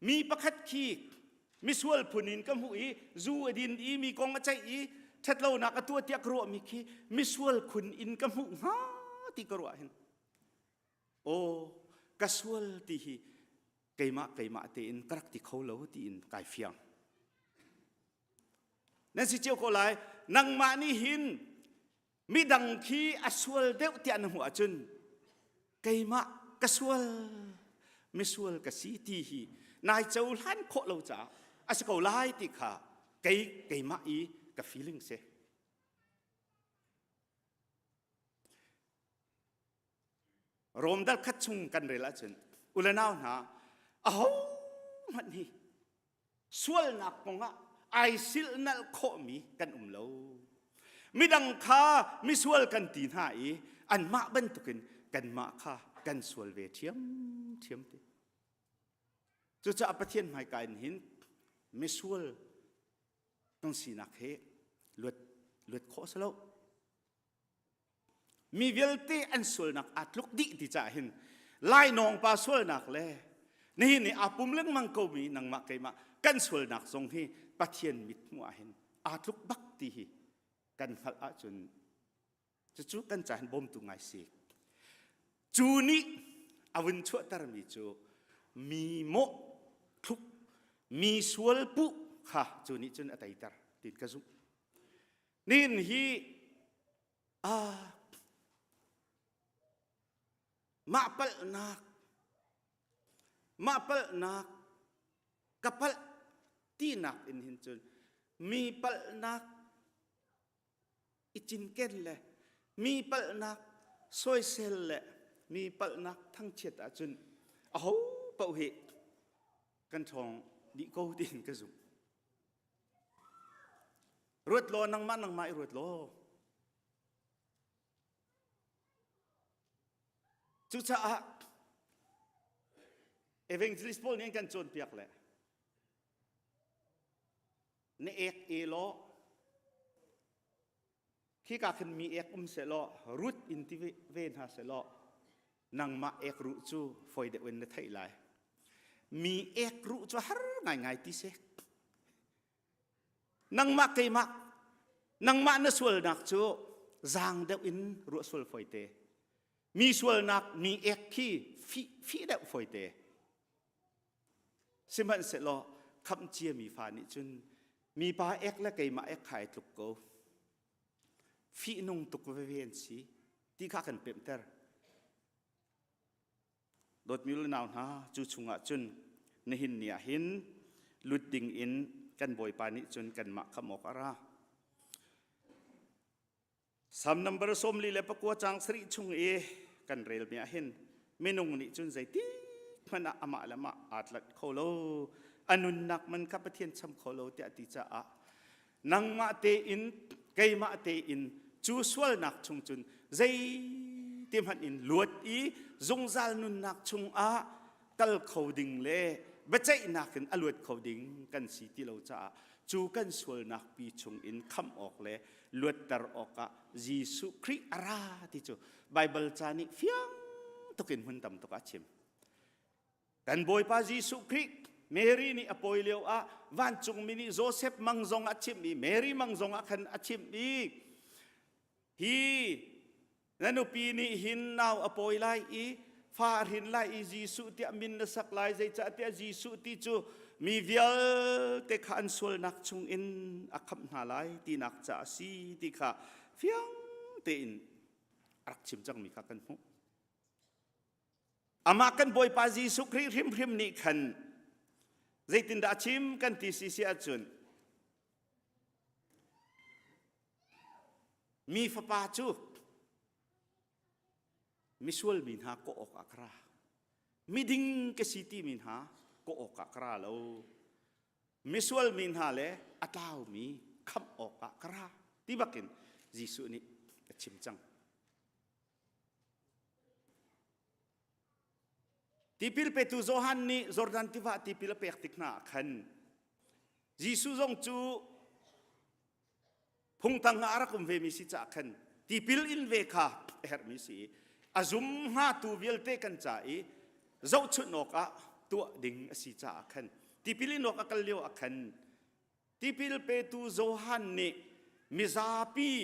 mi pakhat khi misual phun in ka hmuh i zu a din i mi kong a ceih i ṭhatlonak a tuah tiah ka ruahmi khi misual khun in ka hmuh hnga ti ka ruah hin aw ka sual ti hi keimah keimah tein ka rak ti kho lo tiin kai fiang. Nan si cio ko lai nangmah nih hin midang khi a sual deuh tiah na hmuh ahcun keimah ka sual misual ka si ti hi nai cohlan khawh lo caah a si ko lai ti kha kei keimah i ka feeling si. Rom dal khat chung kan rel ahcun u le nau hna aho hmanh hi sualnak kongah ai silhnalh khawhmi kan um lo. Midang kha misual kan ti hna i anmah bantukin kanmah kha kan sual ve ṭhiamṭhiam ti. Cucaah Pathian hmaika in hin misual kan sinak he luat luat khawh si lo. Mi vialte an sualnak aa tluk dih ti caah hin lainawng pa sualnak le nihin i aa pum lengmang komi nangmah keimah kan sualnak zong hi Pathian mithmuh ah hin aa tluk bak ti hi kan hngalh ahcun cucu kan ca hin bawmtu ngai si. Cu nih a vun chuahtermi cu mi mawh thluk mi sual puh kha cu nih cun a teiter tiin ka zumh. Nihin hi ah mah palhnak mah palhnak ka palh tinak in hin cun mi palhnak i cinken le mi palhnak soisel le mi palhnak thangchiat ahcun aho paoh hi kan ṭhawng dih ko tiin ka zumh. Ruat law nangmah nangmah i ruat law. Cucaah evangelist pawl nih an kan cawnpiak le na ek e law khika khin mi ek um seh law rut in ti ve hna seh law. Nangmah ek ruh cu fawi deuh in na theih lai. Mi ek ruh cu har ngaingai ti si. Nangmah keimah nangmah na sualnak cu zaang deuh in ruah sual fawite. Mi sualnak mi ek khi fih fih deuh fawite. Sihmanhsehlaw khamh ciami fa nih cun mipa ek le keimah ek kha ai tluk ko. Fihnung tuk veve an si ti kha kan pemhter. Dawtmi u le nau hna, cu chungah cun nihin ni ah hin lut ding in kan Bawipa nih cun kanmah khamh awk a ra. Salm number 49 caang sarih chung i kan relmi ah hin minung nih cun zeitik hmanh ah amah le amah aa tlanh kho lo a nunnak man kha Pathian cham kho lo tiah ti caah nangmah tein keimah tein cu sualnak chung cun zeiti hmanh in luat i zungzal nunnak chungah kal kho ding le biaceihnak in a luat kho ding kan si ti lo caah cu kan sualnak pi chung in khamh awk le luatter awkah Jesuh Khrih a ra ti cu Baibal ca nih fiang tukin hmun tam tuk ah a chim. Kan Bawipa Jesuh Khrih Mary nih a pawi lio ah vancungmi nih Joseph mang zong a chimh i Mary mang zong ah khan a chimh i hi na nupi nih hin nau a pawi lai i fa a hrin lai i Jesuh tiah min na sak lai zeicahtiah Jesuh ti cu mi vialte kha an sualnak chungin a khamh hna lai tinak ca a si ti kha fiang tein a rak chim cangmi kha kan hmuh. Amah kan Bawipa Jesuh Khrih hrimhrim nih khan zeitindah a chim kan ti si si ahcun Mi fapa cu misual mi hna kawh awkah ka ra. Miding ka si timi hna kawh awkah ka ra lo. Misual mi hna le a tlaumi khamh awkah ka ra ti bakin Jesuh nih a chim cang. Tipil petu Johan nih Jordan tiva tipil a pek tik hna ah khan Jesuh zong cu phungtang ah a rak um vemi si caah khan tipil in ve kha a herhmi si i a zum hngatu vialte kan ca i zohchunh awkah tuah ding a si caah khan tipil in awk a kal lio ah khan tipil petu Johan nih mizapi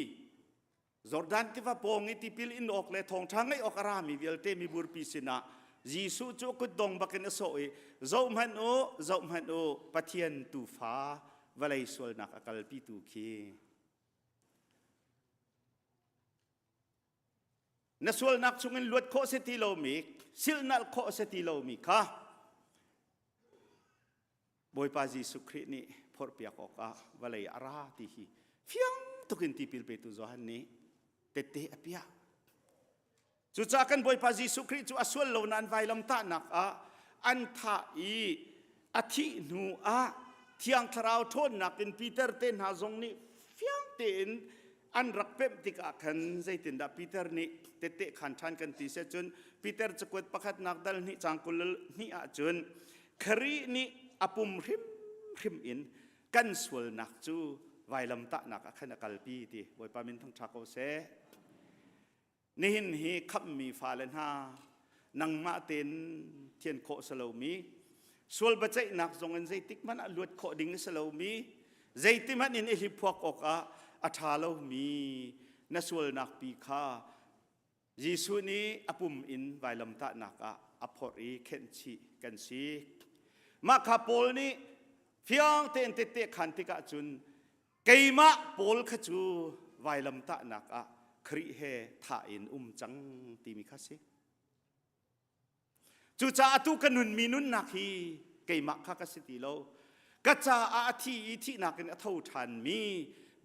Jordan tiva pawng i tipil in awk le thawngṭha ngaih awk a rami vialte miburpi sinah Jesuh cu kutdong bakin a sawh i zohhmanh u zohhmanh u Pathian tuufa vawlei sualnak a kalpitu khi na sualnak chungin luat khawh si ti lomi silhnalh khawh si ti lomi kha Bawipa Jesuh Khrih nih phorhpiak awkah vawlei a ra ti hi fiang tukin tipil petu Johan nih tette a piah. Cucaah kan Bawipa Jesuh Khrih cu a sual lo nain vailamtahnak ah an thah i a thih hnu ah Thiang Thlarau ṭhawnnak in Peter te hna zong nih fiang tein an rak pemh tikah khan zeitindah Peter nih tette khan ṭhan kan ti seh cun Peter cakuat pakhatnak dal hnih cang 22 ah cun Khrih nih a pum hrimhrim in kan sualnak cu vailamtahnak ah khan a kalpi ti Bawipa min thangṭha ko seh. Nihin hi khamhmi fale hna nangmah tein thian khawh si lomi sual biaceihnak zong in zeitik hmanh ah luat khawh ding a si lomi zeitihmanh in i hliphuak awkah a ṭha lomi na sualnak pi kha Jesuh nih a pum in vailamtahnak ah a phorh i khenhchih kan si. Mah kha Paul nih fiang tein tette khan tikah cun keimah Paul kha cu vailamtahnak ah Khrih he thah in um cang timi kha si. Cucaah atu ka nunmi nunnak hi keimah kha ka si ti lo. Ka caah a thi i thihnak in a tho ṭhanmi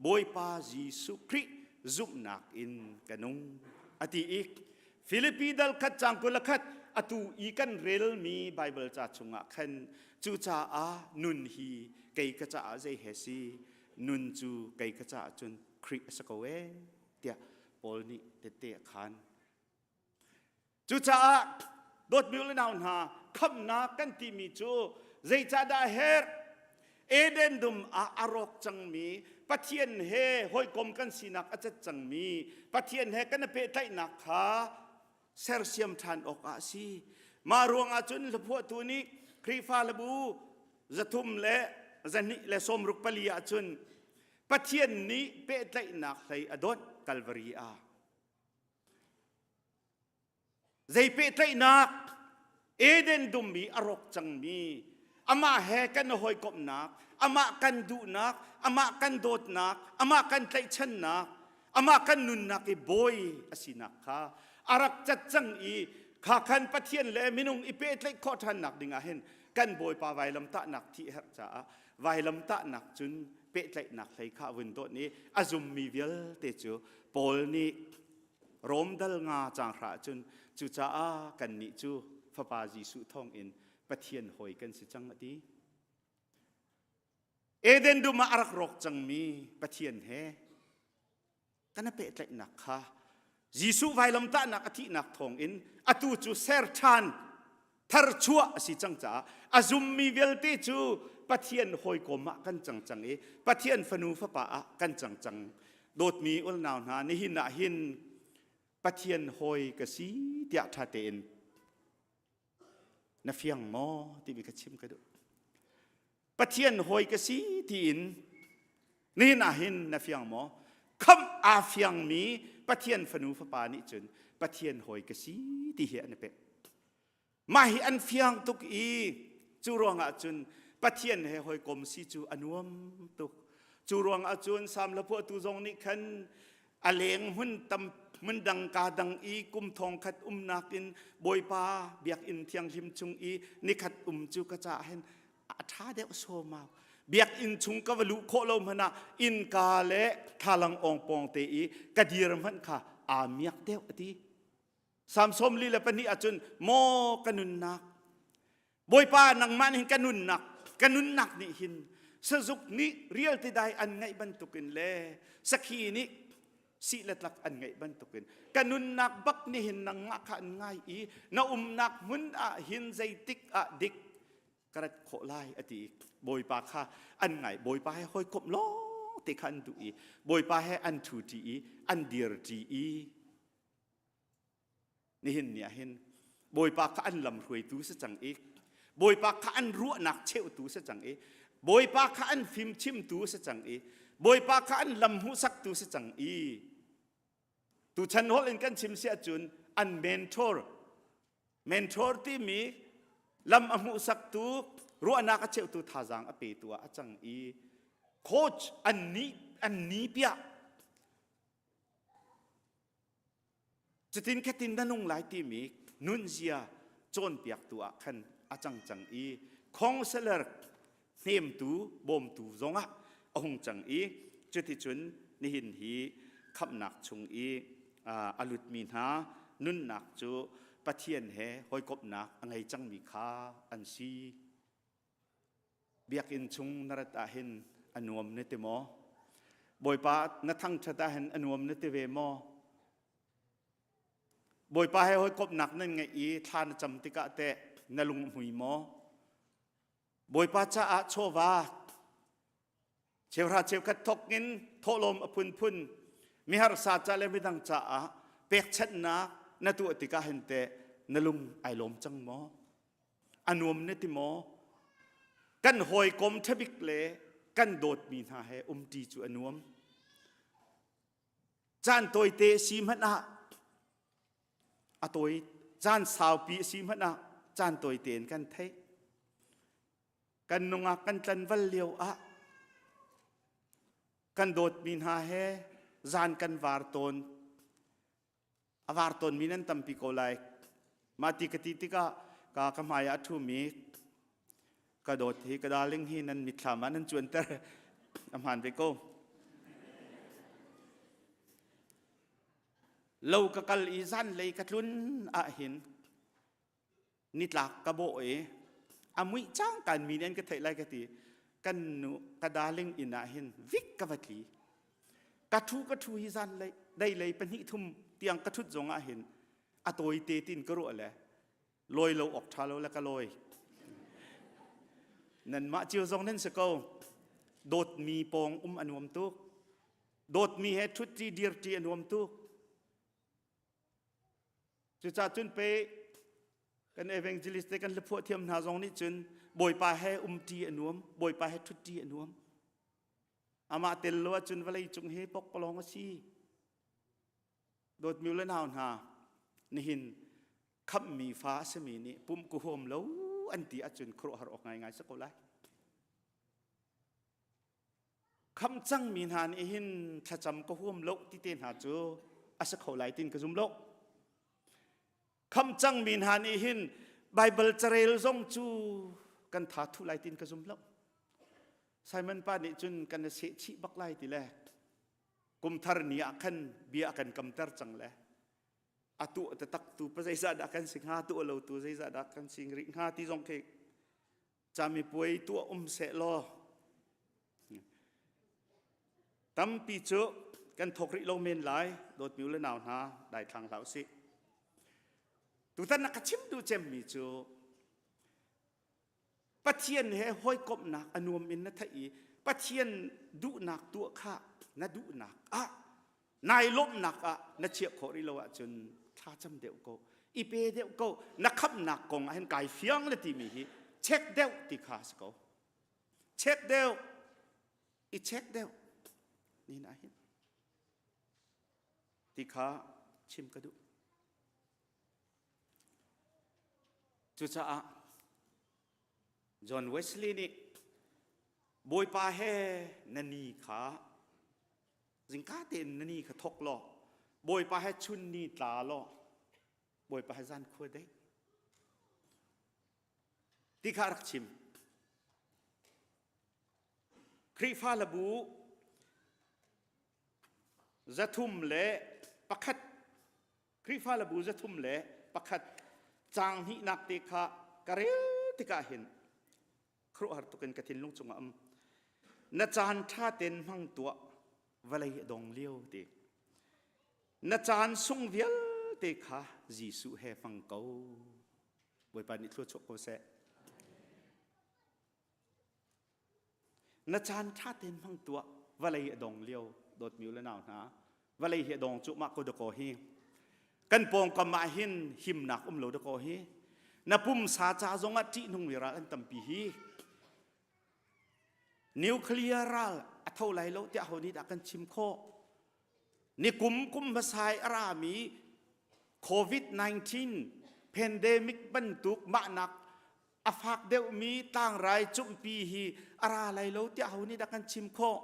Bawipa Jesuh Khrih zumhnak in ka nung. A ti i Filipi dal khat cang 21 atu i kan relmi Baibal ca chungah khan cucaah nun hi kei ka caah zei he si nun cu kei ka caah cun Khrih a si ko ee tiah Paul nih tette a khan. Cucaah dawtmi u le nau hna khamhnak kan timi cu zeicahdah a herh? Eden dum ah a rawk cangmi Pathian he hawikom kan sinak a cat cangmi Pathian he kan i pehtlaihnak kha. sersiam ṭhan awkah a si. Mah ruangah cun hlaphuahtu nih Khrihfa hlabu 364 ah cun Pathian nih pehtlaihnak hlei a donh Kalvari ah. Zei pehtlaihnak Eden dum i a rawk cangmi amah he kan i hawikomhnak, amah kan duhnak, amah kan dawtnak, amah kan tlaihchannak, amah kan nunnak i bawi a sinak kha a rak cat cang i kha khan Pathian le minung i pehtlaih khawh ṭhannak dingah hin kan Bawipa vailamtahnak thih herh caah vailamtahnak cun pehtlaihnak hlei kha a vun dawt i a zummi vialte cu Paul nih Rom dal nga caang hra ahcun cucaah kannih cu Fapa Jesuh thawngin Pathian hawi kan si cang a ti. Eden dum ah a rak rawk cangmi Pathian he kan i pehtlaihnak kha Jesuh vailamtahnak a thihnak thawngin atu cu ser ṭhan tharchuah a si cang caah a zummi vialte cu Pathian hawikom ah kan cang cang i Pathian fanu fapa ah kan cang cang. Dawtmi ulnau hna nihin ah hin Pathian hawi ka si tiah ṭha tein na fiang maw timi ka chim ka duh. Pathian hawi ka si tiin nihin ah hin na fiang maw? Khamh aa fiangmi Pathian fanu fapa nih cun Pathian hawi ka si ti hi an i pek. Mah hi an fiang tuk i cu ruangah cun Pathian he hawikom si cu a nuam tuk. Cu ruangah cun Salm hlaphuahtu zong nih khan a leng hmun tam hmun dang ka dang i kum thong khat umnak in Bawipa biakinn thianghlim chung i nikhat um cu ka caah hin a ṭha deuh sawmau biakinn chung ka va luh khawh lo hmanh ah innka le thlalang awng pawng te i ka dir hmanh kha aa miak deuh a ti Salm 42 ahcun maw ka nunnak Bawipa nangmah nih hin ka nunnak ka nunnak nih hin sazuk nih rial tidai an ngaih bantukin le sakhi nih sih le tlak an ngaih bantukin ka nunnak bak nih hin nangmah kha an ngai i na umnak hmun ah hin zeitik ah dik ka rat khawh lai a ti Bawipa kha an ngai Bawipa he hawikomh lawng te kha an duh i Bawipa he an ṭhu ṭi i an dir ṭi i nihin ni ah hin Bawipa kha an lam hruaitu si cang i Bawipa kha an ruahnak cheuhtu si cang i Bawipa kha an fimchimtu si cang i Bawipa kha an lam hmuhsaktu si cang i tuchan holh in kan chim si ahcun an mentor mentor timi lam a hmuhsaktu ruahnak a cheuhtu thazaang a petu ah a cang i coach an ni an ni piah Cutin khatin na nung lai timi nunzia cawnpiaktu ah khan a cang cang i counselor hnemtu bawmtu zongah a hung cang i cuticun nihin hi khamhnak chung i a lutmi hna nunnak cu Pathian he hawikomhnak a ngei cangmi kha an si. Biakinn chung na rat ahhin a nuam na ti maw? Bawipa na thangṭhat ahhin a nuam na ti ve maw? Bawipa he hawikomhnak nan ngeih i thla na cam tikah teh na lung a hmui maw? Bawipa caah chawva cheuhra cheukhat thawk in thawhlawm a phunphun miharsa ca le midang caah pekchanhnak na tuah tikah hin teh na lung ai lawm cang maw? A nuam na ti maw? Kan hawikom ṭhabik le kan dawtmi hna he umṭi cu a nuam. Caan tawite si hmanh ah a tawi caan saupi a si hmanh ah caan tawite in kan theih. Kan nungak kan tlanval lio ah kan dawtmi hna he zan kan var tawn. A var tawnmi nan tampi ko lai. Mah ti ka ti tikah ka ka hmai ah a ṭhumi ka dawt hi ka darling hi nan mitthlam ah nan cuanter a hmaan ve ko. Lo ka kal i zanlei ka tlun ahhin nitlak ka bawh i a muih cangkaan mi nih an ka theih lai ka ti kan nu ka darling inn ah hin vik ka va tli ka ṭhu ka ṭhu hi zan lei dei lei pahnih thum tiang ka ṭhut zong ah hin a tawi te tin ka ruah le lawi lo awk ṭha lo le ka lawi nanmah cio zong nan si ko dawtmi pawng um a nuam tuk dawtmi he ṭhut ṭi dir ṭi a nuam tuk. Cucaah cun pe kan evangelist te kan hlaphuah thiam hna zong nih cun Bawipa he umṭi a nuam, Bawipa he ṭhutṭi a nuam. Amah tel lo ahcun vawlei cung hi pokpalawng a si. Dawtmi le nau hna, nihin khamhmi fa a simi nih pumh ka huam lo an ti ahcun khuaruahhar awk ngaingai si ko lai. Khamh cangmi hna nih hin thlacam ka huam lo ti te hna cu a si kho lai tin ka zum lo. Khamh cangmi hna nih hin Baibal carel zong cu kan tha thuh lai tin ka zum lo. Simon pa nih cun kan i seh chih bak lai ti le kumthar ni ah khan bia a kan kamter cang le a tuah taktak tu pa zeizah dah kan si hnga tuah lo tu zeizah dah kan si rih hnga ti zong khi camipuai tuah um seh law tampi cu kan thawk rih lo men lai dawtmi u le nau hna daithlang hlah usih tutan na ka chim duh cemmi cu Pathian he hawikomhnak a nuam in na theih i Pathian duhnak tuah kha na duhnak ah nai lawmhnak ah na chiah khawh rih lo ahcun thlacam deuh ko i pe deuh ko na khamhnak kong ah hin kai fiang le timi hi check deuh ti kha si ko check deuh i check deuh ni na hin ti kha chim ka duh Cucaah John Wesley nih Bawipa he na ni kha zingka tein na ni kha thok law Bawipa he chun ni tla law Bawipa he zan khua dei ti kha rak chim. Khrihfa labu 301 Khrihfa labu 301 caang hnihnak te kha ka rel tikah hin khuaruahhar tukin ka thinlung cungah um. Na caan ṭha tein hmang tuah vawlei a dong lio ti. Na caan sung vialte kha Jesuh he hmang ko. Bawipa nih thluachuah ko seh. Na caan ṭha tein hmang tuah. Vawlei a dong lio dawtmi u le nau hna. Vawlei hi a dong cuahmah ko dakaw hi. Kan pawngkam ah hin himnak um lo dakaw hi. Na pumsa ca zongah ṭihnungmi ral an tampi hi. Nuclear ral a tho lai lo tiah ho nih dah kan chim khawh? Ni kum kum hmasa i a rami COVID-19 pandemic bantuk mahnak a fak deuhmi tlangrai cumhpi hi a ra lai lo tiah ho nih dah kan chim khawh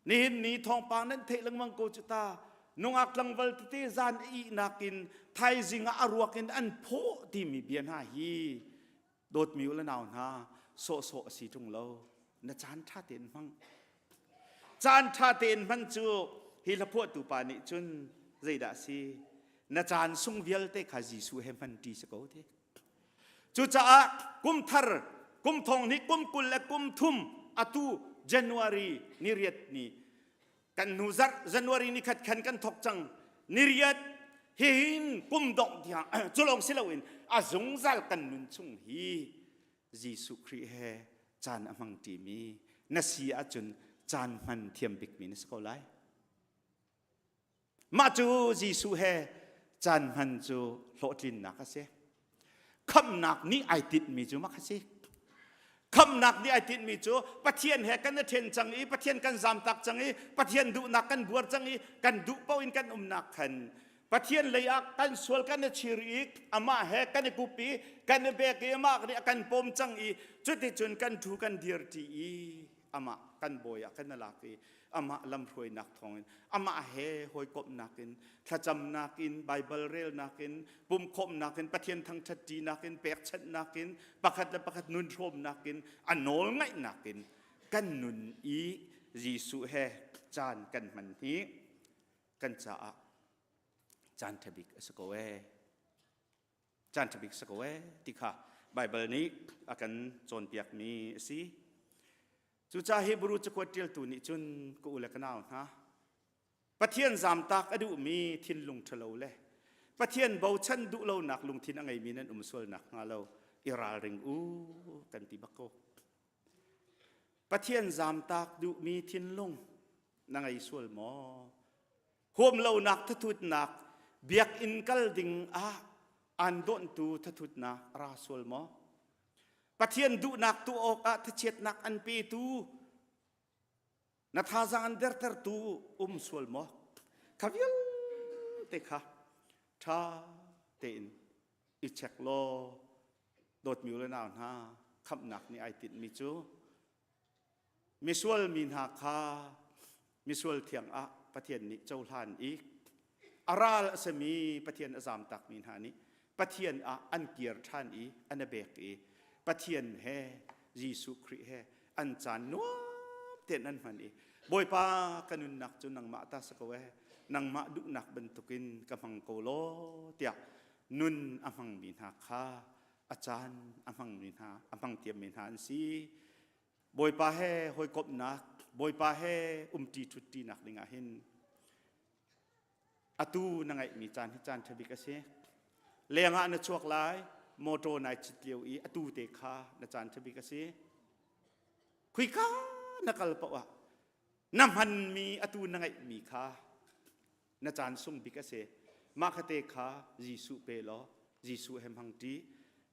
nihin ni thawngpang nan theih lengmang ko cu ta nungak tlangval tete zan ihnak in thaizing ah a ruak in an phawh timi bia hna hi dawtmi u le nau hna sawhsawh a si ṭung lo na caan ṭha tein hmang caan ṭha tein hman cu hi hlaphuahtu pa nih cun zeidah a si na caan sung vialte kha Jesuh he hman ṭi si ko ti Cucaah kum thar kum thong hnih kum 20 le kum thum atu January ni riat ni kan hnu zarh January ni khat khan kan thok cang ni riat hihin kum dongh tiang culong si loin a zungzal kan nun chung hi Jesuh Khrih he caan a hmang ṭimi na si ahcun caan hman thiam bikmi na si ko lai. Mah cu Jesuh he caan hman cu hlawhtlinnak a si. Khamhnak nih ai tinhmi cu mah kha si. Khamhnak nih ai tinhmi cu Pathian he kan i ṭhen cang i Pathian kan zamtak cang i Pathian duhnak kan buar cang i kan duh paoh in kan umnak khan Pathian lei ah kan sual kan i chir i amah he kan i kup i kan i bek i amah nih a kan pawm cang i cuticun kan ṭhu kan dir ṭi i amah kan bawi ah kan i lak i amah lamhruainak thawngin amah he hawikomhnak in thlacamnak in Baibal relnak in pumkhawmnak in Pathian thangṭhatṭinak in pekchanhnak in pakhat le pakhat nun hrawmnak in a nawl ngaihnak in kan nun i Jesuh he caan kan hman hi kan caah caan ṭha bik a si ko ee. Caan ṭha bik si ko ee ti kha Baibal nih a kan cawnpiakmi a si. Cucaah Hebrew cakuat ṭialtu nih cun ka u le ka nau hna, Pathian zamtak a duhmi thinlung ṭhalo le Pathian bochan duh lonak lungthin a ngeimi nan um sual nakhnga lo i ralring u kan ti bak ko. Pathian zamtak duhmi thinlung na ngei sual maw? Huam lonak thathutnak biakinn kal ding ah. An dawnhtu thathutnak a ra sual maw? Pathian duhnak tuah awkah thachiatnak an petu na thazaang an dertertu um sual maw? Kha vialte kha ṭha tein i check law dawtmi u le nau hna khamhnak nih ai tinhmi cu misual mi hna kha misual thiang ah Pathian nih cohlan i a ral a simi Pathian a zamtakmi hna nih Pathian ah an kir ṭhan i an i bek i Pathian he Jesuh Khrih he an caan nuam tein an hman i Bawipa ka nunnak cu nangmah ta si ko ee nangmah duhnak bantukin ka hmang ko law tiah nun a hmangmi hna kha a caan a hmangmi hna a hmang thiammi hna an si. Bawipa he hawikomhnak, Bawipa he umṭi ṭhutṭinak ding ah hin atu na ngeihmi caan hi caan ṭha bik a si. Leng ah na chuak lai, motor nai cit lio i atu te kha na caan ṭha bik a si. Khuika na kal paoh ah na hmanmi atu na ngeihmi kha na caan sung bik a si. Mah khate kha Jesuh pe law Jesuh he hmang ṭi.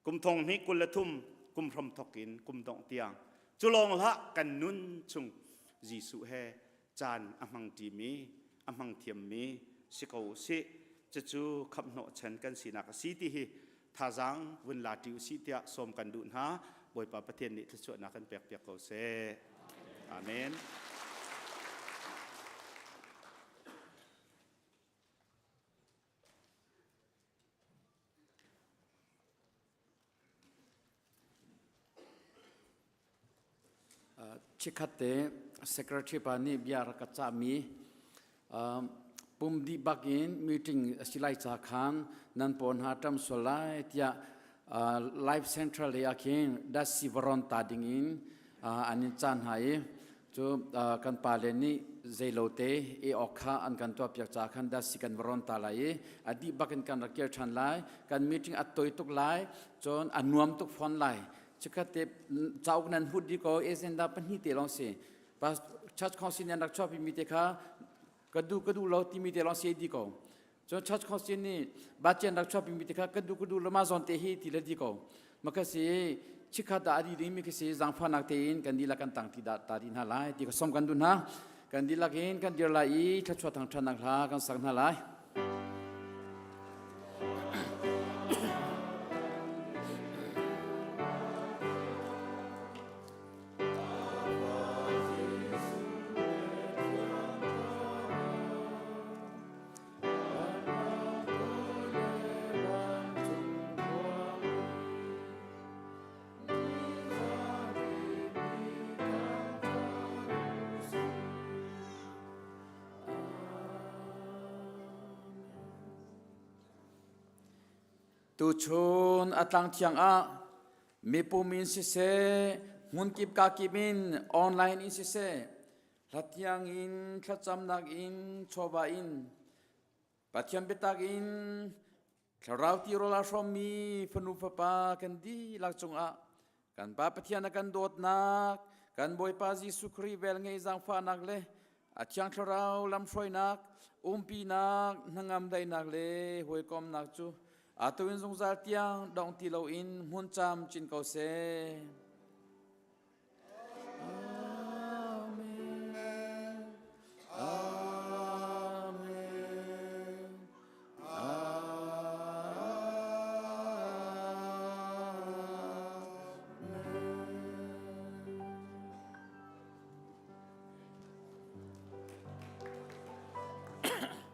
Kum thong hnih 23 kum hram thawk in kum dongh tiang cu lawng hlah kan nun chung Jesuh he caan a hmang ṭimi a hmang thiammi si ko usih. Cucu khamh hnawhchan kan sinak a si ti hi thazaang vun la ṭi usih tiah sawm kan duh hna. Bawipa Pathian nih thluachuahnak kan pekpiak ko seh. Amen. Chikkhat te secretary pa nih bia rak ka cahmi pum dih bak in meeting a si lai ca khan nan paw hna ṭam sual lai tiah Life Central lei ah khin dasi varon ta ding in an in caan hna i cu kan pale nih zeilote e awk kha an kan tuahpiak caah khan dasi kan va rawn ta lai i a dih bak in kan rak kir ṭhan lai. Kan meeting a toi tuk lai, cun a nuam tuk fawn lai. Chikkhat te cauk nan hut dih ko, agenda pahnih te lawng si. Church council nih an rak chuahpi mi te kha ka duh ka duh lo timi te lawng si dih ko. Cun church council nih bacian rak chuahpi mi te kha ka duh ka duh lo ma zawn te hi ti le di ko. Maka si chikhat ah a di ding mi khi si zaangfahnak tein kan dihlak kan tang ti da ta dih hna lai ti ka som kan duh hna. Kan dihlak in kan dir lai i thluachuah thangṭhatnak hla kan sak hna lai. Tuchun a tlang thiang ah mipum in siseh, hmunkip kakip in online in siseh, Hlathiang in thlacamnak in chawva in Pathian biatak in thlarau tirawl aa hrawmmi fanu fapa kan dihlak cungah kan Pa Pathian a kan dawtnak kan Bawipa Jesuh Khrih velngeih zaangfahnak le a Thiang Thlarau lamhruainak umpinak hnangam daihnak le hawikomnak cu atu in zungzal tiang dong ti loin hmun cam cin ko seh.